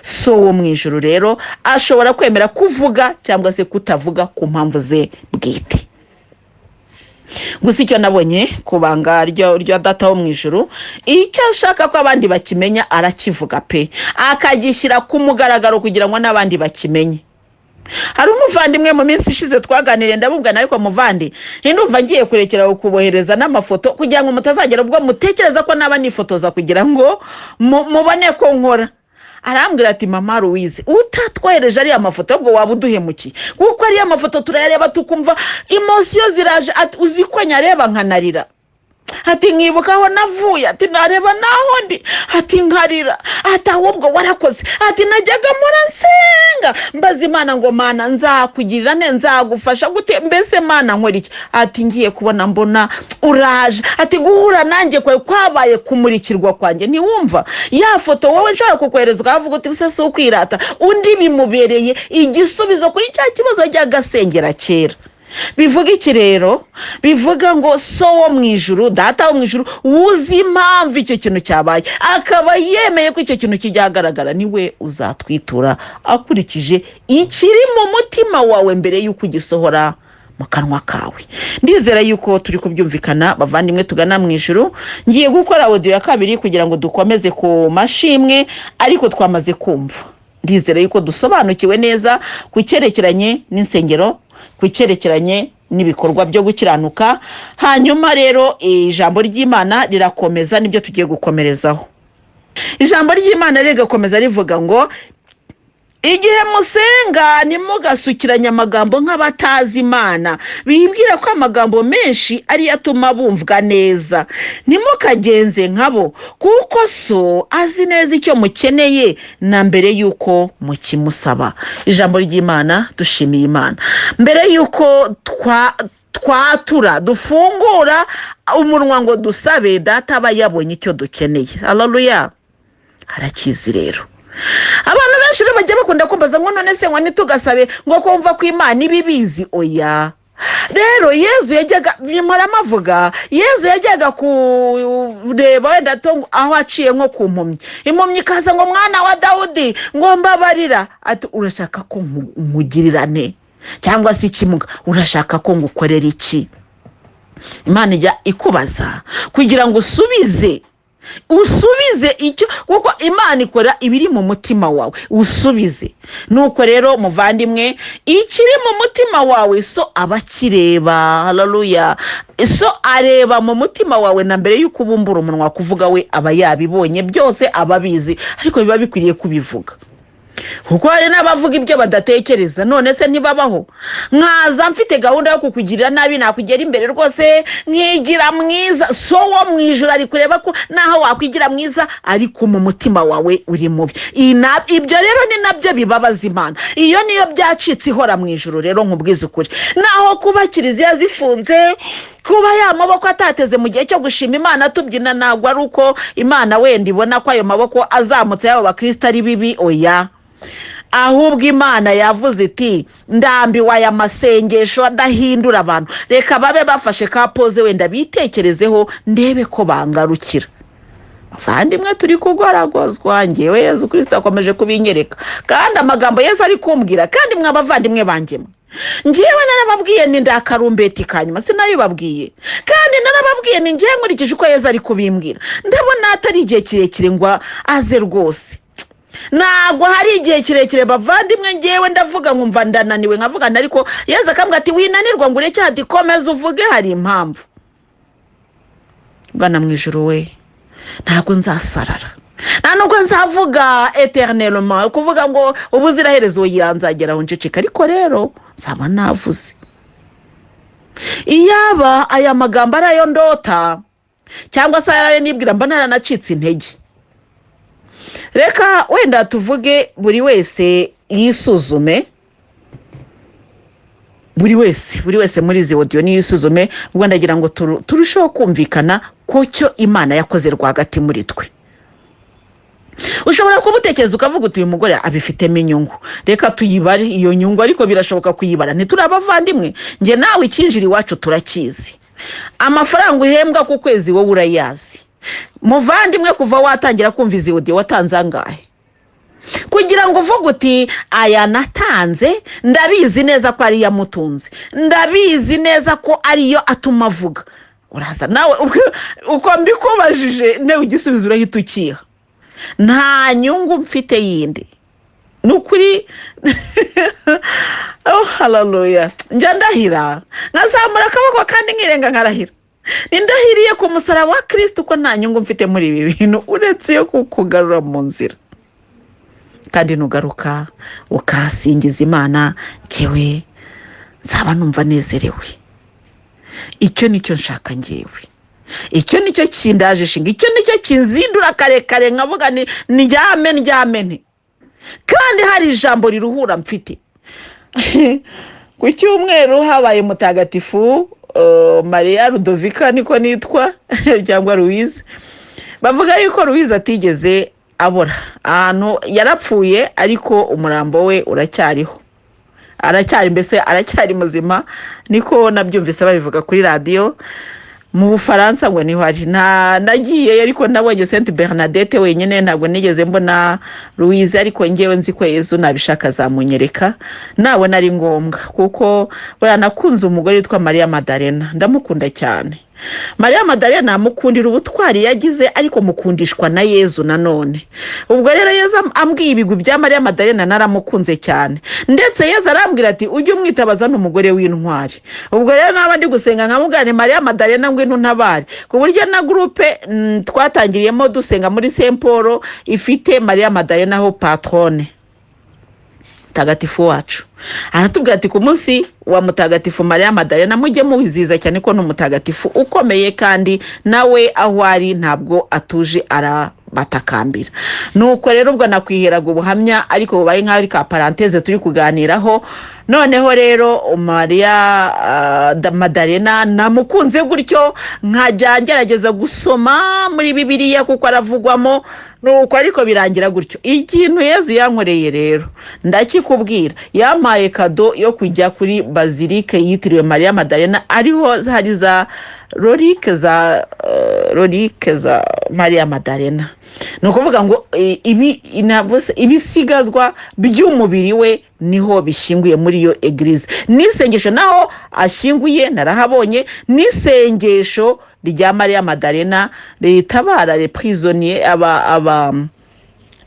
So wo mu ijuru rero ashobora kwemera kuvuga cyangwa se kutavuga ku mpamvu ze bwite. Gusa icyo nabonye ku banga rya Data wo mu ijuru, icyo ashaka ko abandi bakimenya arakivuga pe, akagishyira ku mugaragaro kugira ngo n'abandi bakimenye. Hari umuvandimwe mu minsi ishize twaganiriye, ndamubwira: "Ariko muvandi, ndumva ngiye kurekera kubohereza n'amafoto kugira ngo mutazagera ubwo mutekereza ko naba nifotoza kugira ngo mubone ko nkora." Arambwira ati: "Mama Louise, utatwohereje ariya mafoto ahubwo waba uduhemukiye, kuko ariya mafoto turayareba tukumva émotions ziraje." Ati: "Uzi ko nyareba nkanarira?" Ati: "Nkibuka aho navuye," ati, "nareba naho ndi," ati, "nkarira." Ati: "Ahubwo warakoze." Ati: "Najyaga mpora nsenga, mbaza Imana ngo: 'Mana, nzakugirira ne, nzagufasha gute? Mbese Mana, nkora iki?' Ati: 'Ngiye kubona mbona uraje.' Ati: 'Guhura nanjye kwawe kwabaye kumurikirwa kwanjye.' Ntiwumva ya foto wowe nshobora kukohereza ukavuga uti: 'Se si ukwirata?' Undi bimubereye igisubizo kuri cya kibazo yajyaga asengera kera. Bivuga iki rero? Bivuga ngo So wo mu ijuru, Data wo mu ijuru, wuzi impamvu icyo kintu cyabaye, akaba yemeye ko icyo kintu kijya ahagaragara, niwe uzatwitura akurikije ikiri mu mutima wawe mbere y'uko ugisohora mu kanwa kawe. Ndizera yuko turi kubyumvikana, bavandimwe tugana mu ijuru. Ngiye gukora audio ya kabiri kugira ngo dukomeze ku mashimwe, ariko twamaze kumva, ndizera yuko dusobanukiwe neza ku cyerekeranye n'insengero, ku cyerekeranye n'ibikorwa byo gukiranuka. Hanyuma rero ijambo ry'Imana rirakomeza, nibyo tugiye gukomerezaho. Ijambo ry'Imana rigakomeza rivuga ngo: "Igihe musenga, ntimugasukiranye amagambo nk'abatazi Imana, bibwira ko amagambo menshi ariyo atuma bumvwa neza. Ntimukagenze nkabo, kuko So azi neza icyo mukeneye na mbere y'uko mukimusaba." Ijambo ry'Imana, dushimiye Imana. Mbere y'uko twatura, dufungura umunwa ngo dusabe, Data aba yabonye icyo dukeneye. Haleluya! Arakizi rero. Abantu benshi rero bajya bakunda kumbaza ngo: "None se ngo ntitugasabe, ngo kumva ko Imana iba ibizi?" Oya rero, Yezu yajyaga, mpora avuga, Yezu yajyaga kureba wenda aho aciye nko ku mpumyi, impumyi ikaza ngo: "Mwana wa Dawudi," ngo, "mbabarira." Ati: "Urashaka ko nkugirira ne?" Cyangwa se ikimuga: "Urashaka ko ngukorera iki?" Imana ijya ikubaza kugira ngo usubize. Usubize icyo, kuko Imana ikora ibiri mu mutima wawe. Usubize. Nuko rero muvandimwe, ikiri mu mutima wawe So aba akireba. Haleluya! So areba mu mutima wawe, na mbere y'uko ubumbura umunwa kuvuga, we aba yabibonye byose, aba abizi, ariko biba bikwiriye kubivuga, kuko hari n'abavuga ibyo badatekereza. None se ntibabaho? Nkaza mfite gahunda yo kukugirira nabi, nakugera imbere rwose nkigira mwiza. So wo mu ijoro ari kureba ko naho wakwigira mwiza, ariko mu mutima wawe uri mubi. Ibyo rero ni nabyo bibabaza Imana. Iyo niyo byacitse ihora mu ijoro. Rero nkubwize ukuri, naho kuba kiliziya zifunze, kuba ya maboko atateze mu gihe cyo gushima Imana tubyina, ntabwo ari uko Imana wenda ibona ko ayo maboko azamutse y'abo bakristo ari bibi. Oya, ahubwo Imana yavuze iti: "Ndambiwe aya masengesho adahindura abantu, reka babe bafashe ka pause, wenda bitekerezeho, ndebe ko bangarukira." Bavandimwe, turi kugoragozwa. Ngewe Yezu Kirisito akomeje kubinyereka, kandi amagambo Yezu ari kumbwira, kandi mwa bavandimwe banjye mwe, ngewe narababwiye ni ndakarumbeti ka nyuma, sinabibabwiye? Kandi narababwiye ni ngewe nkurikije uko Yezu ari kubimbwira, ndabona atari igihe kirekire ngo aze rwose. Ntabwo hari igihe kirekire, bavandimwe. Ngewe ndavuga nkumva ndananiwe, nkavuga, ariko Yezu akambwira ati: "Winanirwa ngo ureke," ati: "Komeza uvuge, hari impamvu." Bwana mu ijoro we, ntabwo nzasarara, nta nubwo nzavuga éternellement, kuvuga ngo ubuziraherezo nzageraho nceceka, ariko rero nzaba navuze. Iyaba aya magambo ari ayo ndota cyangwa se ayo nibwira, mba naranacitse intege. Reka wenda tuvuge, buri wese yisuzume, buri wese, buri wese muri izi audio niyisuzume. Ubwo ndagira ngo turusheho kumvikana ko cyo Imana yakoze rwagati muri twe. Ushobora kuba utekereza ukavuga uti: "Uyu mugore abifitemo inyungu." Reka tuyibare iyo nyungu, ariko birashoboka kuyibara? Ntituri abavandimwe njye nawe? Icyinjira iwacu turakizi. Amafaranga uhembwa ku kwezi wowe urayazi. Muvandimwe, kuva watangira kumva izi audio watanze angahe? Kugira ngo uvuge uti: "Aya natanze ndabizi neza ko ariyo amutunze, ndabizi neza ko ariyo atuma avuga." Uraza nawe uko mbikubajije, nawe igisubizo urahita ukiha. Nta nyungu mfite yindi, ni ukuri. Oh, haleluya! Njya ndahira nkazamura akaboko kandi nkirenga nkarahira. Nindahiriye ku musaraba wa Kirisitu ko nta nyungu mfite muri ibi bintu uretse iyo kukugarura mu nzira. Kandi nugaruka ukasingiza Imana, ngewe nzaba numva nezerewe. Icyo nicyo nshaka ngewe, icyo nicyo kindaje ishinga, icyo nicyo kinzindura karekare, nkavuga ni ndyame ndyame nte kandi hari ijambo riruhura mfite. Ku cyumweru habaye mutagatifu Mariya Rudovika, niko nitwa, cyangwa Louise. Bavuga yuko Louise atigeze abora ahantu yarapfuye, ariko umurambo we uracyariho, aracyari, mbese aracyari muzima. Niko nabyumvise babivuga kuri radiyo mu Bufaransa, ngo niho ari. Nta nagiye, ariko nabonye Sainte Bernadette wenyine, ntabwo nigeze mbona Louise. Ariko ngewe nzi ko Yezu nabishaka azamunyereka, nabona ari ngombwa, kuko buriya nakunze umugore witwa Mariya Madalena, ndamukunda cyane. Mariya Madalena mukundira ubutwari yagize, ariko mukundishwa na Yezu nanone. Ubwo rero Yezu ambwiye ibigwi bya Mariya Madalena, naramukunze cyane. Ndetse Yezu arambwira ati: "Ujye umwitabaza, ni umugore w'intwari." Ubwo rero naba ndi gusenga nkamubwira ni: "Mariya Madalena, ngwino untabare," ku buryo na groupe twatangiriyemo dusenga muri Saint Paul ifite Mariya Madalena ho patronne. Mutagatifu wacu aratubwira ati: "Ku munsi wa mutagatifu Mariya Madalena mujye muwizihiza cyane, ko ni umutagatifu ukomeye, kandi nawe aho ari ntabwo atuje, arabatakambira." Nuko rero ubwo nakwiheraga ubuhamya, ariko bubaye nk'aho ari ka parenthèse turi kuganiraho. Noneho rero Mariya Madalena namukunze gutyo, nkajya ngerageza gusoma muri Bibiliya kuko aravugwamo. Nuko ariko birangira gutyo. Ikintu Yezu yankoreye rero ndakikubwira: yampaye cadeau yo kujya kuri basilique yitiriwe Mariya Madalena, ariho hari za reliques za reliques za Mariya Madalena. Ni ukuvuga ngo ibi ibisigazwa by'umubiri we niho bishyinguye muri iyo église, n'isengesho naho ashyinguye narahabonye, n'isengesho rya Mariya Madarena ritabara les prisonniers, aba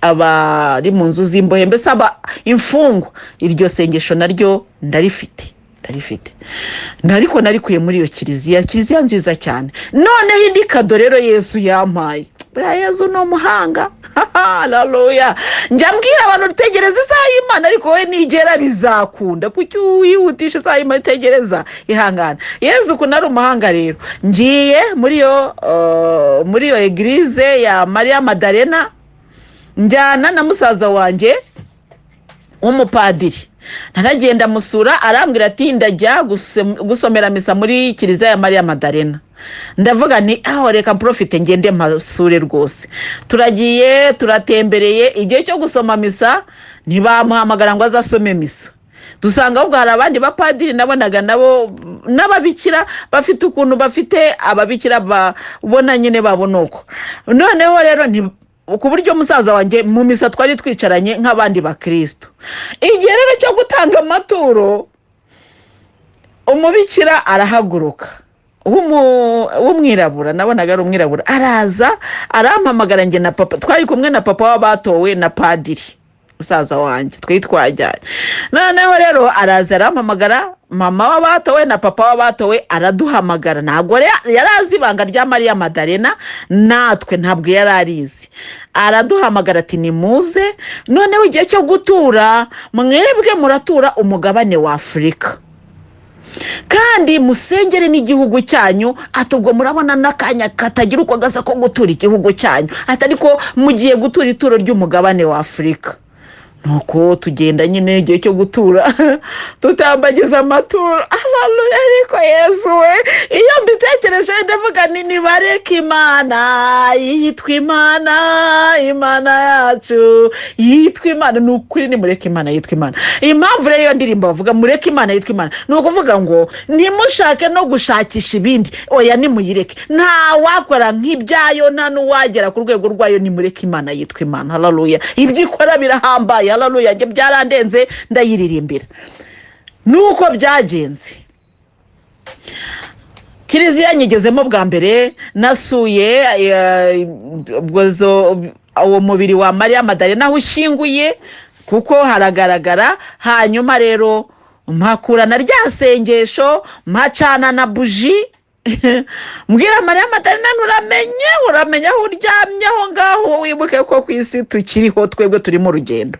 abari mu nzu z'imbohe, mbese aba imfungwa. Iryo sengesho naryo ndarifite, ndarifite, ariko narikuye muri iyo kiliziya, kiliziya nziza cyane. Noneho indi cadeau rero Yesu yampaye, buriya Yesu ni umuhanga, haleluya. Njya mbwira abantu: tegereza isaha y'Imana, ariko wowe nigera bizakunda. Kuki wihutisha isaha y'Imana? Itegereza, ihangana. Yesu ukuntu ari umuhanga rero, ngiye muri iyo église ya Mariya Madarena, njyana na musaza wanjye w'umupadiri. Naragenda musura, arambwira ati: "Ndajya gusomera misa muri kiliziya ya Mariya Madarena." Ndavuga ni aho reka mprofite ngende mpasure rwose. Turagiye, turatembereye, igihe cyo gusoma misa ntibamuhamagara ngo azasome misa. Dusanga ahubwo hari abandi bapadiri nabonaga nabo n'ababikira, bafite ukuntu bafite ababikira babona nyine babona uko. Noneho rero ku buryo musaza wanjye mu misa twari twicaranye nk'abandi bakristo. Igihe rero cyo gutanga amaturo, umubikira arahaguruka w'umwirabura, nabonaga ari umwirabura, araza arampamagara njye na papa. Twari kumwe na papa w'abatowe na padiri musaza wanjye, twari twajyanye. Noneho rero araza arampamagara, mama w'abatowe na papa w'abatowe, araduhamagara. Ntabwo yari azi ibanga rya Mariya Madarena, natwe ntabwo yari arizi. Araduhamagara ati: "Nimuze, noneho igihe cyo gutura, mwebwe muratura umugabane wa Afurika kandi musengere n'igihugu cyanyu." Ati: "Ubwo murabona n'akanya katagira uko gasa ko gutura igihugu cyanyu." Ati: "Ariko mugiye gutura ituro ry'umugabane wa Afurika." Nuko tugenda nyine, igihe cyo gutura tutambagiza amaturo. Haleluya! Ariko Yesu we, iyo mbitekereje ndavuga ni: "Nibareke Imana yitwa Imana, Imana yacu yitwa Imana." Ni ukuri, nimureke Imana yitwa Imana. Impamvu rero iyo ndirimbo bavuga "Mureke Imana yitwa Imana", ni ukuvuga ngo ntimushake no gushakisha ibindi, oya, nimuyireke. Nta wakora nk'ibyayo, nta n'uwagera ku rwego rwayo. Nimureke Imana yitwa Imana. Haleluya! Ibyo ikora birahambaye. Haleluya! Njye byarandenze, ndayiririmbira. Nuko byagenze, kiliziya nyigezemo bwa mbere, nasuye ubwo uwo mubiri wa Mariya Madarena aho ushyinguye, kuko haragaragara. Hanyuma rero mpakura na rya sengesho, mpacana na buji, mbwira Mariya Madarena: "Nturamenye, uramenye aho uryamye aho ngaho, wibuke ko ku isi tukiriho, twebwe turi mu rugendo."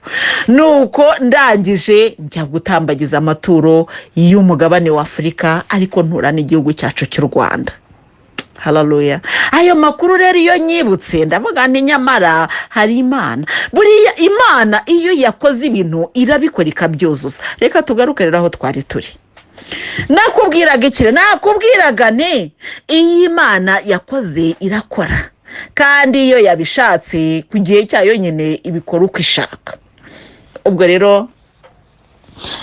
Nuko ndangije njya gutambagiza amaturo y'umugabane wa Afurika, ariko ntura n'igihugu cyacu cy'u Rwanda. Haleluya! Ayo makuru rero iyo nyibutse ndavuga nti: "Nyamara hari Imana." Buriya Imana iyo yakoze ibintu irabikora ikabyuzuza. Reka tugaruke rero aho twari turi. Nakubwiraga ikire? Nakubwiraga nti: iyi Imana yakoze irakora, kandi iyo yabishatse ku gihe cyayo nyine ibikora uko ishaka. Ubwo rero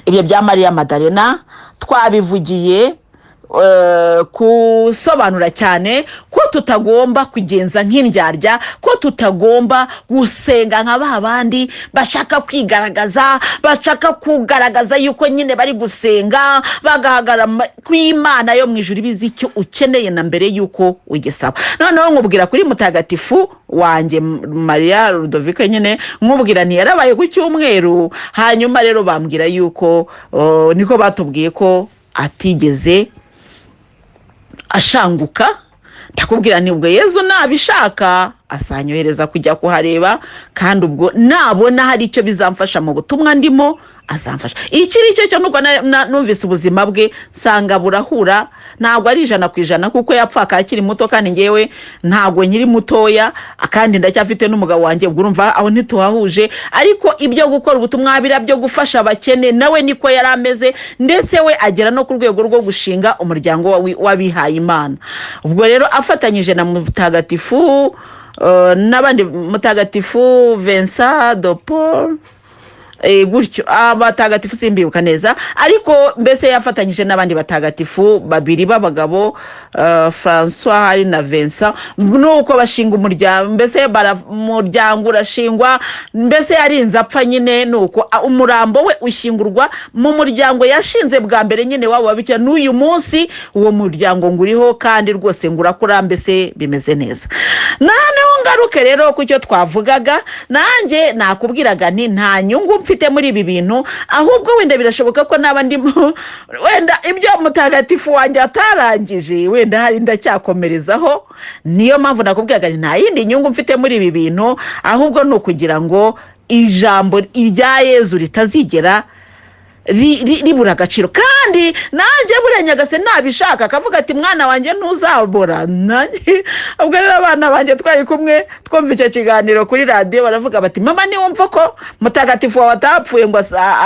ibyo bya Mariya Madarena twabivugiye gusobanura cyane ko tutagomba kugenza nk'indyarya, ko tutagomba gusenga nka ba bandi bashaka kwigaragaza, bashaka kugaragaza yuko nyine bari gusenga, bagahagarara ku Imana yo mu ijuru ibizi icyo ukeneye na mbere y'uko ugisaba. Noneho nkubwira kuri mutagatifu wanjye Mariya Rudovika nyine, nkubwira ntiyarabaye ku cyumweru. Hanyuma rero bambwira yuko, niko batubwiye ko atigeze ashanguka. Ndakubwira nti: "Ubwo Yezu nabishaka azanyohereza kujya kuhareba, kandi ubwo nabona hari icyo bizamfasha mu butumwa ndimo azamfasha." Iki ni cyo cyo nuko numvise ubuzima bwe nsanga burahura, ntabwo ari 100%, kuko yapfaka akiri muto, kandi ngewe ntabwo nkiri mutoya, kandi ndacyafite n'umugabo wanjye. Ubwo urumva aho ntituhahuje. Ariko ibyo gukora ubutumwa biriya byo gufasha abakene, nawe niko yari ameze, ndetse we agera no ku rwego rwo gushinga umuryango w'abihaye Imana. Ubwo rero afatanyije na mutagatifu n'abandi, mutagatifu Vincent de Paul. Gutyo abatagatifu simbibuka neza, ariko mbese yafatanyije n'abandi batagatifu babiri b'abagabo, Francois hari na Vincent. Nuko bashinga umuryango, mbese umuryango urashingwa, mbese yarinze apfa nyine. Nuko umurambo we ushyingurwa mu muryango yashinze bwa mbere nyine wabo babikira. N'uyu munsi uwo muryango ngo uriho kandi rwose ngo urakura, mbese bimeze neza. Noneho ngaruke rero ku cyo twavugaga, nanjye nakubwiraga nti nta nyungu mfite muri ibi bintu, ahubwo wenda birashoboka ko naba ndimo wenda ibyo mutagatifu wanjye atarangije, wenda hari ndacyakomerezaho. Niyo mpamvu nakubwiraga nti nta yindi nyungu mfite muri ibi bintu, ahubwo ni ukugira ngo ijambo rya Yezu ritazigera ribura agaciro. Kandi nanjye buriya Nyagasani nabishaka akavuga ati: "Mwana wanjye, ntuzabora." Nanjye ubwo rero abana banjye twari kumwe twumva icyo kiganiro kuri radiyo, baravuga bati: "Mama, niwumva ko mutagatifu wawe atapfuye ngo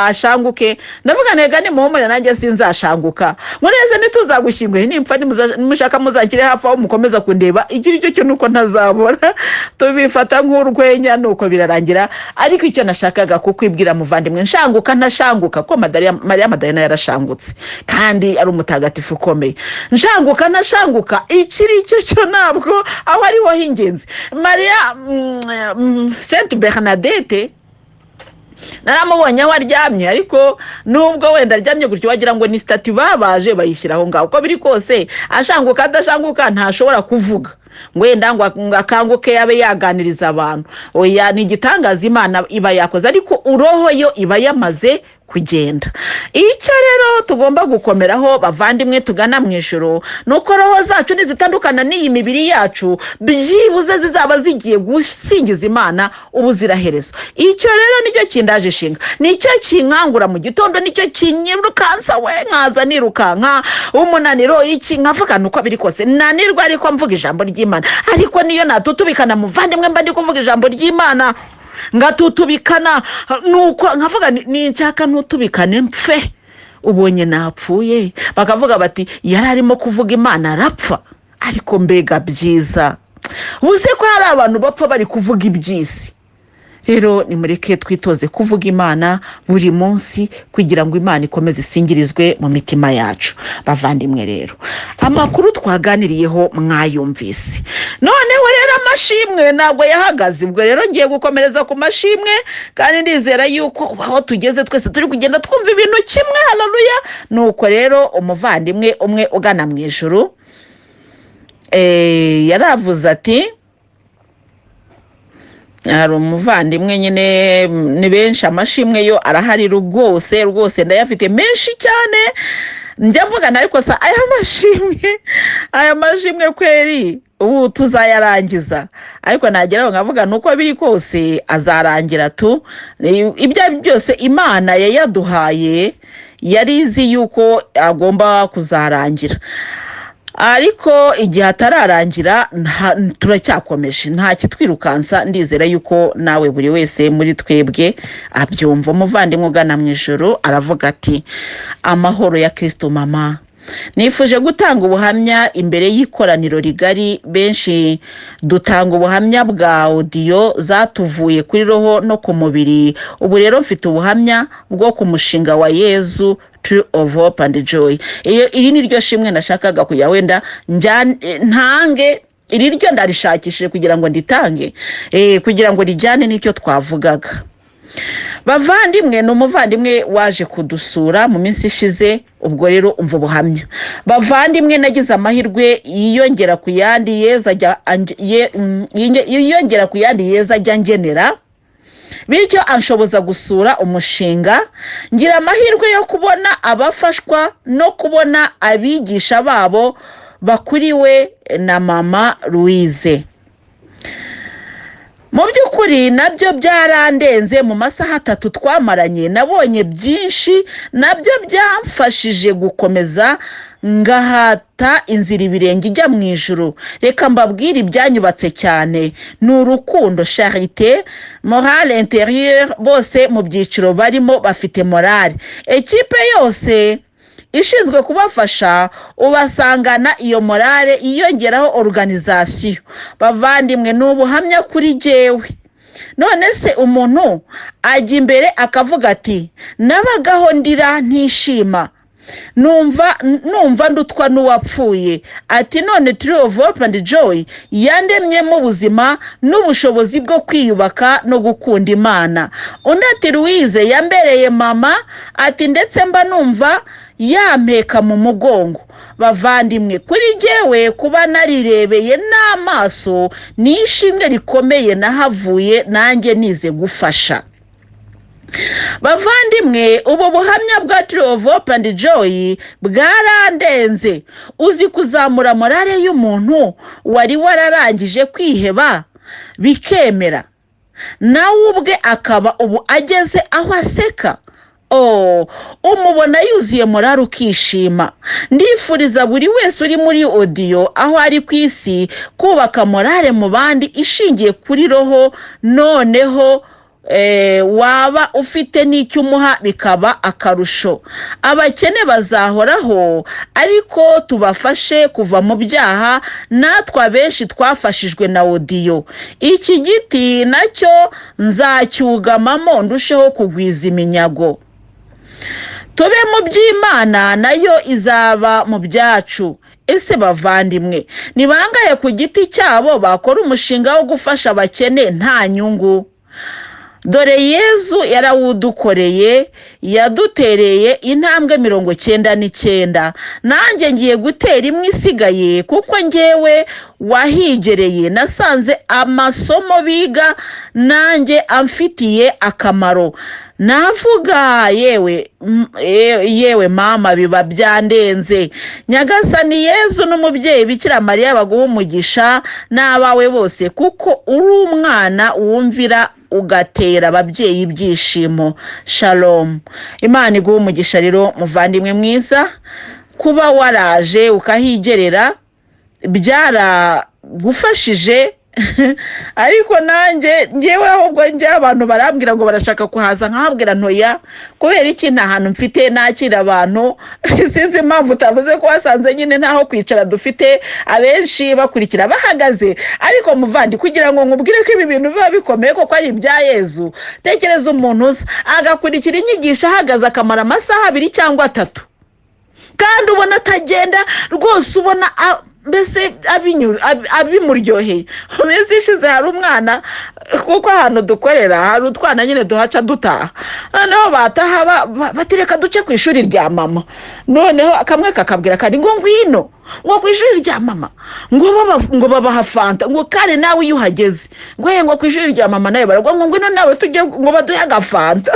ashanguke." Ndavuga: "Ntega nimuhumure, nanjye sinzashanguka." Mureze ntituzagushyinguye, nimpfa nimushaka muzakire hafi aho mukomeza kundeba, icyo ari cyo cyo nuko ntazabora. Tubifata nk'urwenya, nuko birarangira. Ariko icyo nashakaga kukwibwira, muvandimwe, nshanguka ntashanguka, ko Mariya Madalena yarashangutse kandi ari umutagatifu ukomeye, nshanguka ntashanguka, ikiri cyo cyo ntabwo aho ariho h'ingenzi. Mariya Sainte Bernadette naramubonye aho aryamye, ariko nubwo wenda aryamye gutyo wagira ngo ni statue babaje bayishyira aho ngaho. Uko biri kose, ashanguka adashanguka, ntashobora kuvuga ngo wenda ngo akanguke abe yaganiriza abantu. Oya, ni igitangaza Imana iba yakoze, ariko uroho yo iba yamaze kugenda. Icyo rero tugomba gukomeraho, bavandimwe tugana mu ijoro, ni uko roho zacu nizitandukana n'iyi mibiri yacu, byibuze zizaba zigiye gusingiza Imana ubuziraherezo. Icyo rero nicyo kindaje ishinga, nicyo kinkangura mu gitondo, nicyo kinyirukansa we, nkaza nirukanka umunaniro iki, nkavuga nuko biri kose nanirwa ariko mvuga ijambo ry'Imana. Ariko niyo natutubikana, muvandimwe, mba ndi kuvuga ijambo ry'Imana ngatutubikana, nuko nkavuga ninshaka ntutubikane mpfe, ubonye napfuye bakavuga bati: "Yari arimo kuvuga Imana arapfa." Ariko mbega byiza, buze ko hari abantu bapfa bari kuvuga iby'isi. Rero nimureke twitoze kuvuga Imana buri munsi kugira ngo Imana ikomeze isingirizwe mu mitima yacu. Bavandimwe rero, amakuru twaganiriyeho mwayumvise. Noneho rero amashimwe ntabwo yahagaze. Ubwo rero ngiye gukomereza ku mashimwe, kandi ndizera yuko aho tugeze twese turi kugenda twumva ibintu kimwe. Haleluya! Nuko rero umuvandimwe umwe ugana mu ijuru yaravuze ati, hari umuvandimwe nyine, ni benshi, amashimwe yo arahari rwose rwose, ndayafite menshi cyane. Njya mvugana ariko sa aya mashimwe kweri ubu tuzayarangiza? Ariko nageraho nkavuga nuko biri kose azarangira tu. Ibyo ari byo byose Imana yayaduhaye yari izi yuko agomba kuzarangira, ariko igihe atararangira turacyakomeje, nta kitwirukansa. Ndizera yuko nawe buri wese muri twebwe abyumva. Umuvandimwe ugana mu ijoro aravuga ati: "Amahoro ya Kristo mama, nifuje gutanga ubuhamya imbere y'ikoraniro rigari. Benshi dutanga ubuhamya bwa audio zatuvuye kuri roho no ku mubiri. Ubu rero mfite ubuhamya bwo ku mushinga wa Yezu, Tree of Hope and Joy. Iyo iri ni ryo shimwe nashakaga kujya wenda ntange. Iri ryo ndarishakishije kugira ngo nditange, kugira ngo rijyane n'icyo twavugaga. Bavandimwe, ni umuvandimwe waje kudusura mu minsi ishize. Ubwo rero umva ubuhamya. Bavandimwe, nagize amahirwe yiyongera ku yandi Yeza ajya yiyongera ku yandi Yeza ajya ngenera, bityo anshoboza gusura umushinga, ngira amahirwe yo kubona abafashwa no kubona abigisha babo bakuriwe na mama Louise. Mu by'ukuri nabyo byarandenze. Mu masaha 3 twamaranye nabonye byinshi, nabyo byamfashije gukomeza ngahata inzira ibirenge ijya mu ijuru. Reka mbabwire ibyanyubatse cyane: ni urukundo, charité, morale intérieure. Bose mu byiciro barimo bafite morale. Ekipe yose ishinzwe kubafasha ubasangana iyo morale, yiyongeraho organisation. Bavandimwe, ni ubuhamya kuri jyewe." None se umuntu ajya imbere akavuga ati: "Nabagaho ndira, ntishima, numva ndutwa n'uwapfuye." Ati: "None Tree of Hope and Joy yandemyemo ubuzima n'ubushobozi bwo kwiyubaka no gukunda Imana." Undi ati: "Louise yambereye mama." Ati: "Ndetse mba numva yampeka mu mugongo." Bavandimwe, kuri jyewe kuba narirebeye n'amaso ni ishimwe rikomeye. Nahavuye nanjye nize gufasha. Bavandimwe, ubu buhamya bwa Tree of Hope and Joy bwarandenze. Uzi kuzamura morale y'umuntu wari wararangije kwiheba, bikemera, nawe ubwe akaba ubu ageze aho aseka? Oh, umubona yuzuye morale, ukishima. Ndifuriza buri wese uri muri audio aho ari ku isi kubaka morale mu bandi ishingiye kuri roho, noneho waba ufite n'icyo umuha bikaba akarusho. Abakene bazahoraho, ariko tubafashe kuva mu byaha. Natwe abenshi twafashijwe na audio. Iki giti nacyo nzacyugamamo, ndusheho kugwiza iminyago. Tube mu by'Imana, nayo izaba mu byacu. Ese bavandimwe, ni bangahe ku giti cyabo bakora umushinga wo gufasha abakene nta nyungu? Dore Yezu yarawudukoreye, yadutereye intambwe 99. Nanjye ngiye gutera imwe isigaye, kuko ngewe wahigereye nasanze amasomo biga nanjye amfitiye akamaro. Navuga yewe yewe mama, biba byandenze. Nyagasani Yezu n'umubyeyi Bikira Mariya baguha umugisha n'abawe bose, kuko uri umwana wumvira, ugatera ababyeyi ibyishimo. Shalom. Imana iguha umugisha rero, muvandimwe mwiza, kuba waraje ukahigerera byaragufashije. Ariko nanjye ngewe ahubwo njye abantu barambwira ngo barashaka kuhaza, nkahabwira ntoya. Kubera iki? Nta hantu mfite nakira abantu. Sinzi impamvu utavuze ko wasanze nyine ntaho kwicara dufite, abenshi bakurikira bahagaze. Ariko muvandi, kugira ngo nkubwire ko ibi bintu biba bikomeye koko ari ibya Yezu, tekereza umuntu uza agakurikira inyigisho ahagaze, akamara amasaha 2 cyangwa 3, kandi ubona atagenda rwose, ubona mbese abimuryoheye. Mu minsi ishize hari umwana, kuko ahantu dukorera hari utwana nyine duhaca dutaha, noneho bataha batereka duce ku ishuri rya mama. Noneho kamwe kakabwira kari ngo: "Ngwino," ngo, "ku ishuri rya mama," ngo babaha fanta, ngo kandi nawe iyo uhageze ngo ye, ngo ku ishuri rya mama nawe baragwa, ngo ngwino nawe tujye, ngo baduhe agafanta.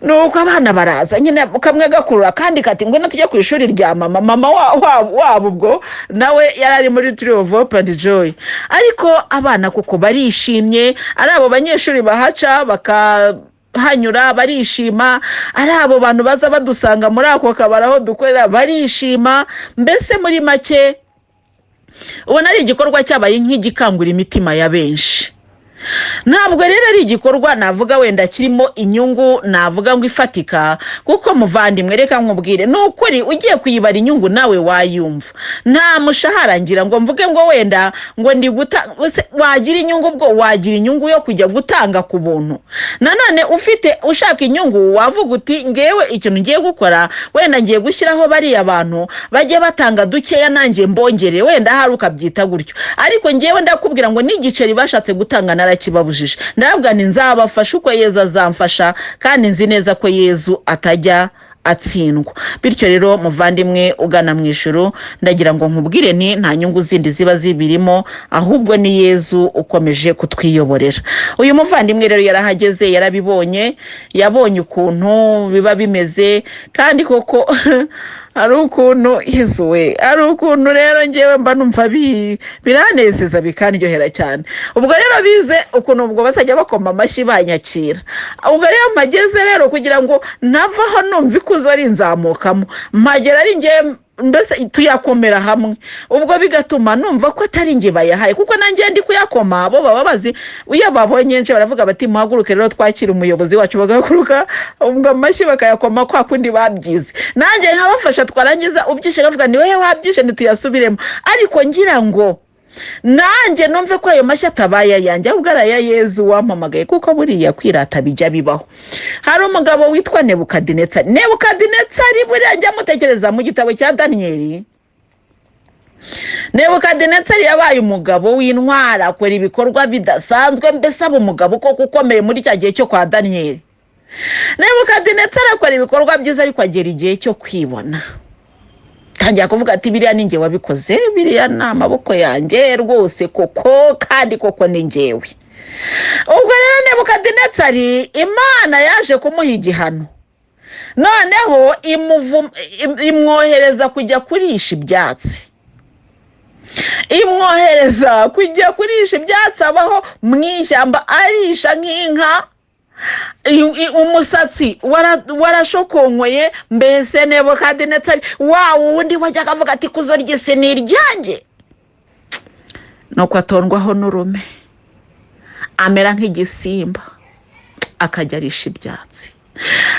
Nuko abana baraza nyine, kamwe gakurura kandi kati: "Ngwino tujye ku ishuri rya mama." Mama wabo ubwo nawe yari ari muri Tree of Hope and Joy. Ariko abana kuko barishimye, ari abo banyeshuri bahaca bakahanyura barishima, ari abo bantu baza badusanga muri ako kabari aho dukorera barishima. Mbese muri make ubona ari igikorwa cyabaye nk'igikangura imitima ya benshi. Ntabwo rero ari igikorwa navuga wenda kirimo inyungu, navuga ngo ifatika, kuko muvandimwe, reka nkubwire, ni ukuri ugiye kuyibara inyungu nawe wayumva. Nta mushahara ngira ngo mvuge ngo wenda ngo ndi guta. Wagira inyungu, ubwo wagira inyungu yo kujya gutanga ku buntu. Nanone ufite ushaka inyungu, wavuga uti: "Ngewe ikintu ngiye gukora, wenda ngiye gushyiraho bariya bantu bajye batanga dukeya, nanjye mbongere." Wenda ahari ukabyita gutyo. Ariko ngewe ndakubwira ngo n'igiceri bashatse gutanga narakibabujije. Ndababwira nti: "Nzabafasha uko Yezu azamfasha, kandi nzi neza ko Yezu atajya atsindwa." Bityo rero muvandimwe ugana mu ijuru, ndagira ngo nkubwire ni nta nyungu zindi ziba zibirimo, ahubwo ni Yezu ukomeje kutwiyoborera. Uyu muvandimwe rero yarahageze, yarabibonye, yabonye ukuntu biba bimeze. Kandi koko hari ukuntu, Yezu we, hari ukuntu rero ngewe mba numva biranezeza, bikanryohera cyane. Ubwo rero bize ukuntu ubwo bazajya bakoma amashyi banyakira. Ubwo rero mpageze rero, kugira ngo navaho numva ikuzo rinzamukamo, mpagera ari ngewe, mbese tuyakomera hamwe. Ubwo bigatuma numva ko atari njye bayahaye, kuko nanjye ndi kuyakoma. Bo baba bazi, iyo babonye nje baravuga bati: "Muhaguruke rero twakire umuyobozi wacu." Bagahaguruka, ubwo amashyi bakayakoma kwa kundi babyize, nanjye nkabafasha. Twarangiza, ubyishe akavuga: "Ni wowe wabyishe, ntituyasubiremo." Ariko ngira ngo Nanjye numve ko ayo mashyi atabaye ayanjye, ahubwo ari aya Yezu wampamagaye, kuko buriya kwirata bijya bibaho. Hari umugabo witwa Nebukadinetsari. Nebukadinetsari buriya njya mutekereza mu gitabo cya Daniyeli. Nebukadinetsari yabaye umugabo w'intwari, akora ibikorwa bidasanzwe, mbese aba umugabo koko ukomeye muri cya gihe cyo kwa Daniyeli. Nebukadinetsari akora ibikorwa byiza, ariko agera igihe cyo kwibona, tangira kuvuga ati: "Biriya ni njye wabikoze, biriya ni amaboko yanjye rwose koko, kandi koko ni njyewe." Ubwo rero Nebukadinetsari, Imana yaje kumuha igihano, noneho imwohereza kujya kurisha ibyatsi, imwohereza kujya kurisha ibyatsi, abaho mu ishyamba arisha nk'inka, umusatsi warashokonkoye. Mbese Nebukadinetsari wa wundi wajyaga avuga ati: "Ikuzo ry'isi ni iryanjye," nuko atondwaho n'urume, amera nk'igisimba, akajya arisha ibyatsi.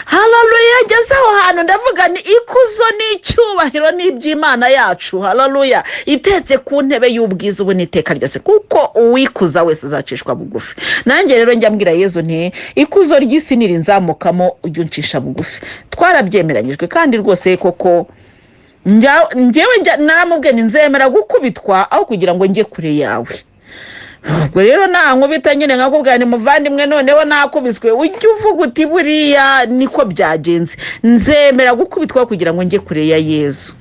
Hararuya! Ageze aho hantu ndavuga ni ikuzo n'icyubahiro n'iby'Imana yacu, hararuya, itetse ku ntebe y'ubwiza ubu n'iteka ryose, kuko uwikuza wese azacishwa bugufi. Nanjye rero njya mbwira Yezu nti: "Ikuzo ry'isi nirinzamukamo, ujye uncisha bugufi." Twarabyemeranyijwe kandi rwose koko njyewe naramubwiye nti: "Nzemera gukubitwa aho kugira ngo njye kure yawe." Ubwo rero nankubita nyine nkakubwira ni: "Muvandimwe, noneho nakubiswe," ujye uvuga uti: "Buriya niko byagenze, nzemera gukubitwa kugira ngo njye kure ya Yezu."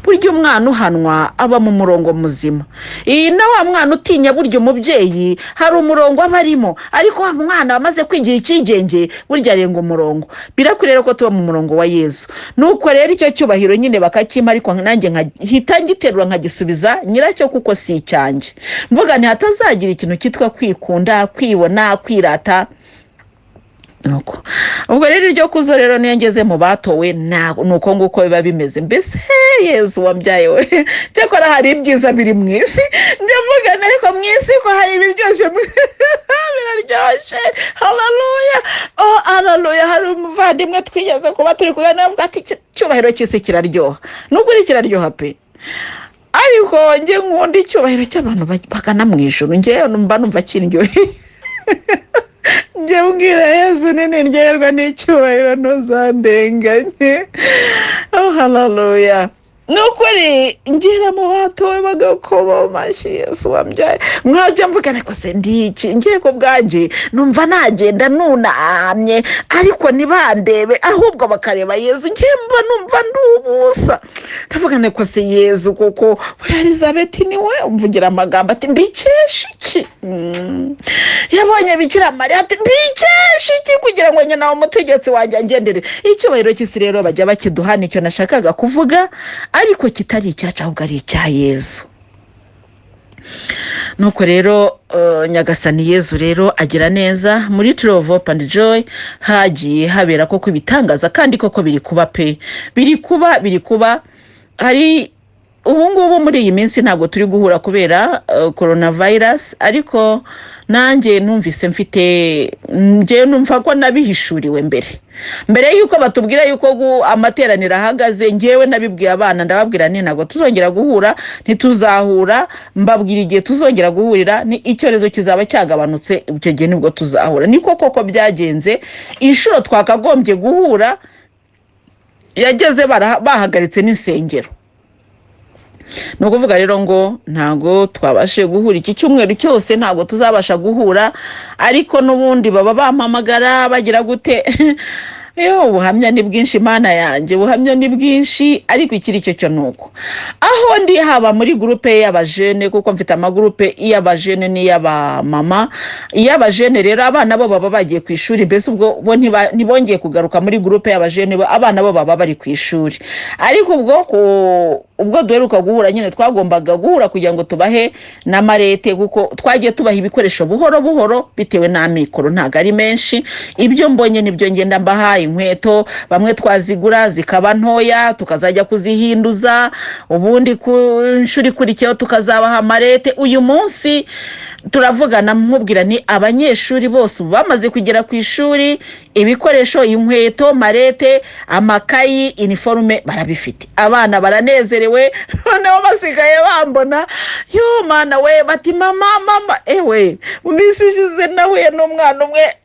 Burya umwana uhanwa aba mu murongo muzima. Iyi na wa mwana utinya, burya umubyeyi hari umurongo aba arimo, ariko wa mwana wamaze kwigira icyigenge burya arenga umurongo. Birakwiriye rero ko tuba mu murongo wa Yezu. Nuko rero icyo cyubahiro nyine bakakimpa, ariko nanjye nkahita ngiterura nkagisubiza nyiracyo, kuko si icyanjye. Mvuga nti hatazagira ikintu cyitwa kwikunda, kwibona, kwirata. Nuko ubwo rero iryo kuzo rero niyo ngeze mu batowe, ni uko nguko biba bimeze. Mbese Yezu wabyaye we, cyakora hari ibyiza biri mu isi. Njya mvuga nti ariko mu isi ko hari ibiryoshye, biraryoshye. Hararuya, oh hararuya! Hari umuvandimwe twigeze kuba turi kuganira, avuga ati: "Icyubahiro cy'isi kiraryoha." Nubwo kiraryoha pe, ariko njye nkunda icyubahiro cy'abantu bagana mu ijuru. Njyewe mba numva kiryoheye. Njye mbwira Yezu nini: "Ndyoherwa n'icyubahiro, ntuzandenganye." Oh hararuya! Ni ukuri ngera mu batowe bagakoma amashyi, Yesu wambyaye, mwajya mvuga ariko se ndiki? Ngiye ku bwanjye numva nagenda nunamye, ariko ntibandebe, ahubwo bakareba Yezu. Ngiye mba numva ndi ubusa. Ndavuga ariko se Yezu kuko buriya Elizabeth niwe umvugira amagambo ati: "Mbikesha iki?" Yabonye Bikira Mariya ati: "Mbikesha iki kugira ngo nyina umutegetsi wanjye angendere?" Icyubahiro cy'isi rero bajya bakiduha, nicyo nashakaga kuvuga, ariko kitari icyacu, ahubwo ari icya Yezu. Nuko rero Nyagasani Yezu rero agira neza. Muri Tree of Hope and Joy hagiye habera koko ibitangaza, kandi koko biri kuba pe, biri kuba, biri kuba. Hari ubu ngubu muri iyi minsi ntabwo turi guhura kubera coronavirus, ariko nanjye numvise mfite, njyewe numva ko nabihishuriwe mbere, mbere y'uko batubwira yuko amateraniro ahagaze. Ngewe nabibwiye abana, ndababwira nti: "Ntabwo tuzongera guhura, ntituzahura." Mbabwira igihe tuzongera guhurira: ni icyorezo kizaba cyagabanutse, icyo gihe nibwo tuzahura. Niko koko byagenze. Inshuro twakagombye guhura yageze bahagaritse n'insengero. Ni ukuvuga rero ngo ntabwo twabashije guhura iki cyumweru cyose, ntabwo tuzabasha guhura, ariko n'ubundi baba bampamagara bagira gute. Yo, ubuhamya ni bwinshi, Imana yanjye, ubuhamya ni bwinshi. Ariko ikiri cyo cyo ni uko aho ndi, haba muri groupe y'abajeunes, kuko mfite amagroupe y'abajeunes n'iy'abamama. Iy'abajeunes rero abana bo baba bagiye ku ishuri, mbese ubwo bo ntibongeye kugaruka muri groupe y'abajeunes, abana bo baba bari ku ishuri. Ariko ubwo ubwo duheruka guhura nyine, twagombaga guhura kugira ngo tubahe n'amarete, kuko twagiye tubaha ibikoresho buhoro buhoro bitewe n'amikoro, ntabwo ari menshi. Ibyo mbonye nibyo ngenda mbaha. Inkweto bamwe twazigura zikaba ntoya, tukazajya kuzihinduza, ubundi ku nshuro ikurikiyeho tukazabaha amarete. Uyu munsi Turavugana, mubwira ni abanyeshuri bose ubu bamaze kugera ku ishuri, ibikoresho, inkweto, mallette, amakayi, uniforme barabifite. Abana baranezerewe. Noneho basigaye bambona, yo mana we, bati: "Mama, mama." Ewe, mu minsi ishize nahuye n'umwana umwe,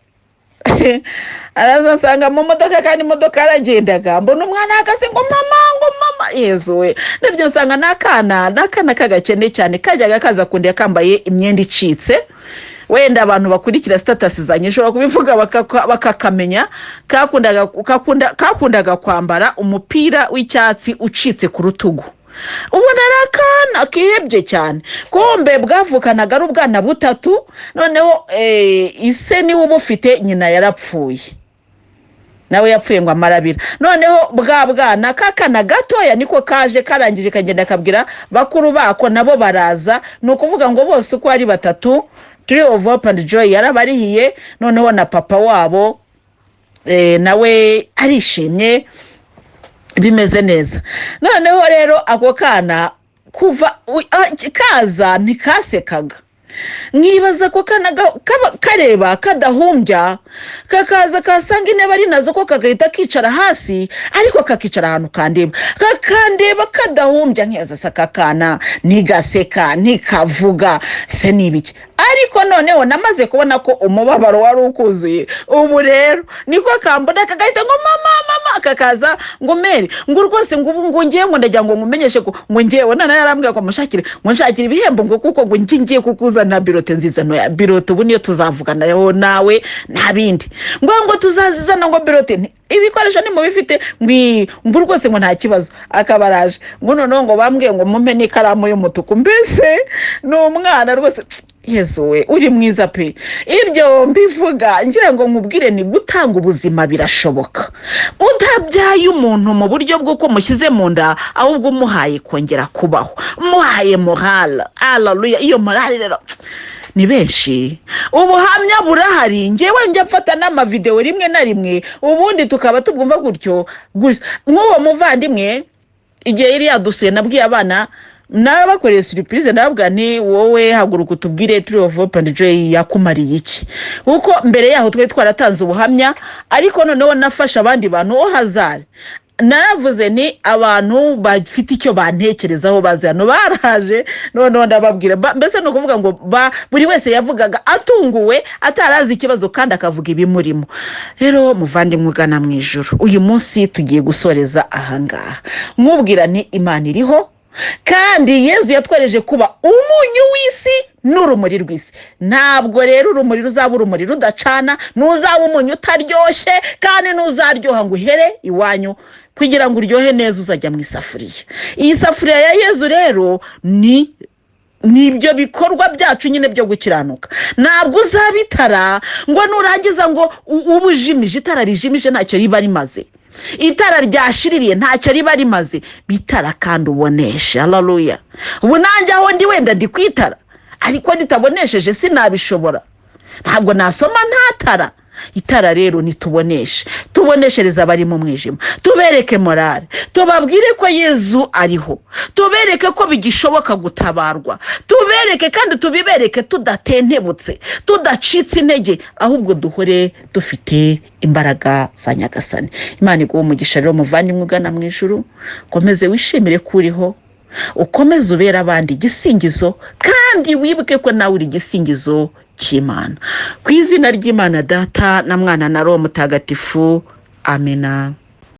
araza asanga mu modoka, kandi imodoka yaragendaga, mbona umwana ahagaze ngo: "Mama," ngo: "Mama." Yezu we! Nibyo, nsanga ni akana k'agakene cyane, kajyaga kaza kundeba kambaye imyenda icitse. Wenda abantu bakurikira status zanjye nshobora kubivuga bakakamenya. Kakundaga kwambara umupira w'icyatsi ucitse ku rutugu, ubona ari akana kihebye cyane. Kumbe bwavukanaga ari ubwana butatu. Noneho ise niwe ubufite, nyina yarapfuye, nawe yapfuye ngo amarabira. Noneho bwa bwana, kakana gatoya niko kaje karangije, kagenda kabwira bakuru bako, nabo baraza. Ni ukuvuga ngo bose uko ari batatu, Tree of Hope and Joy yarabarihiye. Noneho na papa wabo nawe arishimye, bimeze neza. Noneho rero ako kana kuva kaza ntikasekaga. Nkibaza ko kana kareba kadahumbya, kakaza kasanga intebe ari nazo ko kagahita kicara hasi, ariko kakicara ahantu kandeba, kakandeba kadahumbya. Nkibaza se aka kana ntigaseka, ntikavuga se, ni ibiki? Ariko noneho namaze kubona ko umubabaro wari ukuzuye. Ubu rero niko kambona kagahita ngo: "Mama, mama." Kakaza ngo: "Mère," ngo: "rwose," ngo: "ubu," ngo: "ngiye," ngo: "ndagira ngo nkumenyeshe ko," ngo: "ngewe none yarambwiye ngo mushakire, ngo nshakire ibihembo," ngo: "kuko," ngo: "ngiye kukuzanira bulletin nziza ntoya." Bulletin ubu niyo tuzavuganaho nawe, nta bindi. Ngo tuzazizana, ngo bulletin, ibikoresho nimubifite, ngo rwose, ngo nta kibazo. Akaba araje ngo noneho ngo bambwiye ngo mumpe n'ikaramu y'umutuku. Mbese ni umwana rwose. Yezu we, uri mwiza pe! Ibyo mbivuga ngira ngo nkubwire ni gutanga ubuzima birashoboka, utabyaye umuntu mu buryo bw'uko mushyize mu nda, ahubwo umuhaye kongera kubaho, umuhaye morale. Haleluya! Iyo morale rero ni benshi, ubuhamya burahari. Ngewe njya mfata n'amavidewo rimwe na rimwe, ubundi tukaba tubwumva gutyo gusa. Nk'uwo muvandimwe, igihe yari yadusuye, nabwiye abana, nabakoreye surprise, ndababwira nti: "Wowe haguruka utubwire Tree of Hope and Joy yakumariye iki?" Kuko mbere yaho twari twaratanze ubuhamya, ariko noneho nafashe abandi bantu wo hazari, naravuze ni abantu bafite icyo bantekerezaho bazi hano, baraje. Noneho ndababwira, mbese ni ukuvuga ngo buri wese yavugaga atunguwe, atarazi ikibazo, kandi akavuga ibimurimo. Rero muvandimwe ugana mu ijoro, uyu munsi tugiye gusoreza ahangaha, nkubwira ni Imana iriho, kandi Yezu yatwereje kuba umunyu w'isi n'urumuri rw'isi. Ntabwo rero urumuri ruzaba urumuri rudacana, ntuzaba umunyu utaryoshye, kandi ntuzaryoha ngo uhere iwanyu. Kugira ngo uryohe neza uzajya mu isafuriya. Iyi safuriya ya Yezu rero ni nibyo bikorwa byacu nyine byo gukiranuka. Ntabwo uzaba itara ngo nurangiza ngo ube ujimije. Itara rijimije ntacyo riba rimaze, itara ryashiririye ntacyo riba rimaze. Bitara kandi uboneshe. Haleluya! Ubu nanjye aho ndi, wenda ndi kwitara, ariko ritabonesheje sinabishobora, ntabwo nasoma ntatara. Itara rero nituboneshe, tuboneshereze abari mu mwijima, tubereke morale, tubabwire ko Yezu ariho, tubereke ko bigishoboka gutabarwa, tubereke kandi tubibereke tudatentebutse, tudacitse intege, ahubwo duhore dufite imbaraga za Nyagasani. Imana iguha umugisha rero, muvandimwe ugana mu ijuru. Ukomeze wishimire ko uriho, ukomeze ubere abandi igisingizo, kandi wibuke ko nawe uri igisingizo cy'Imana. Ku izina ry'Imana Data na Mwana na Roho Mutagatifu, amena.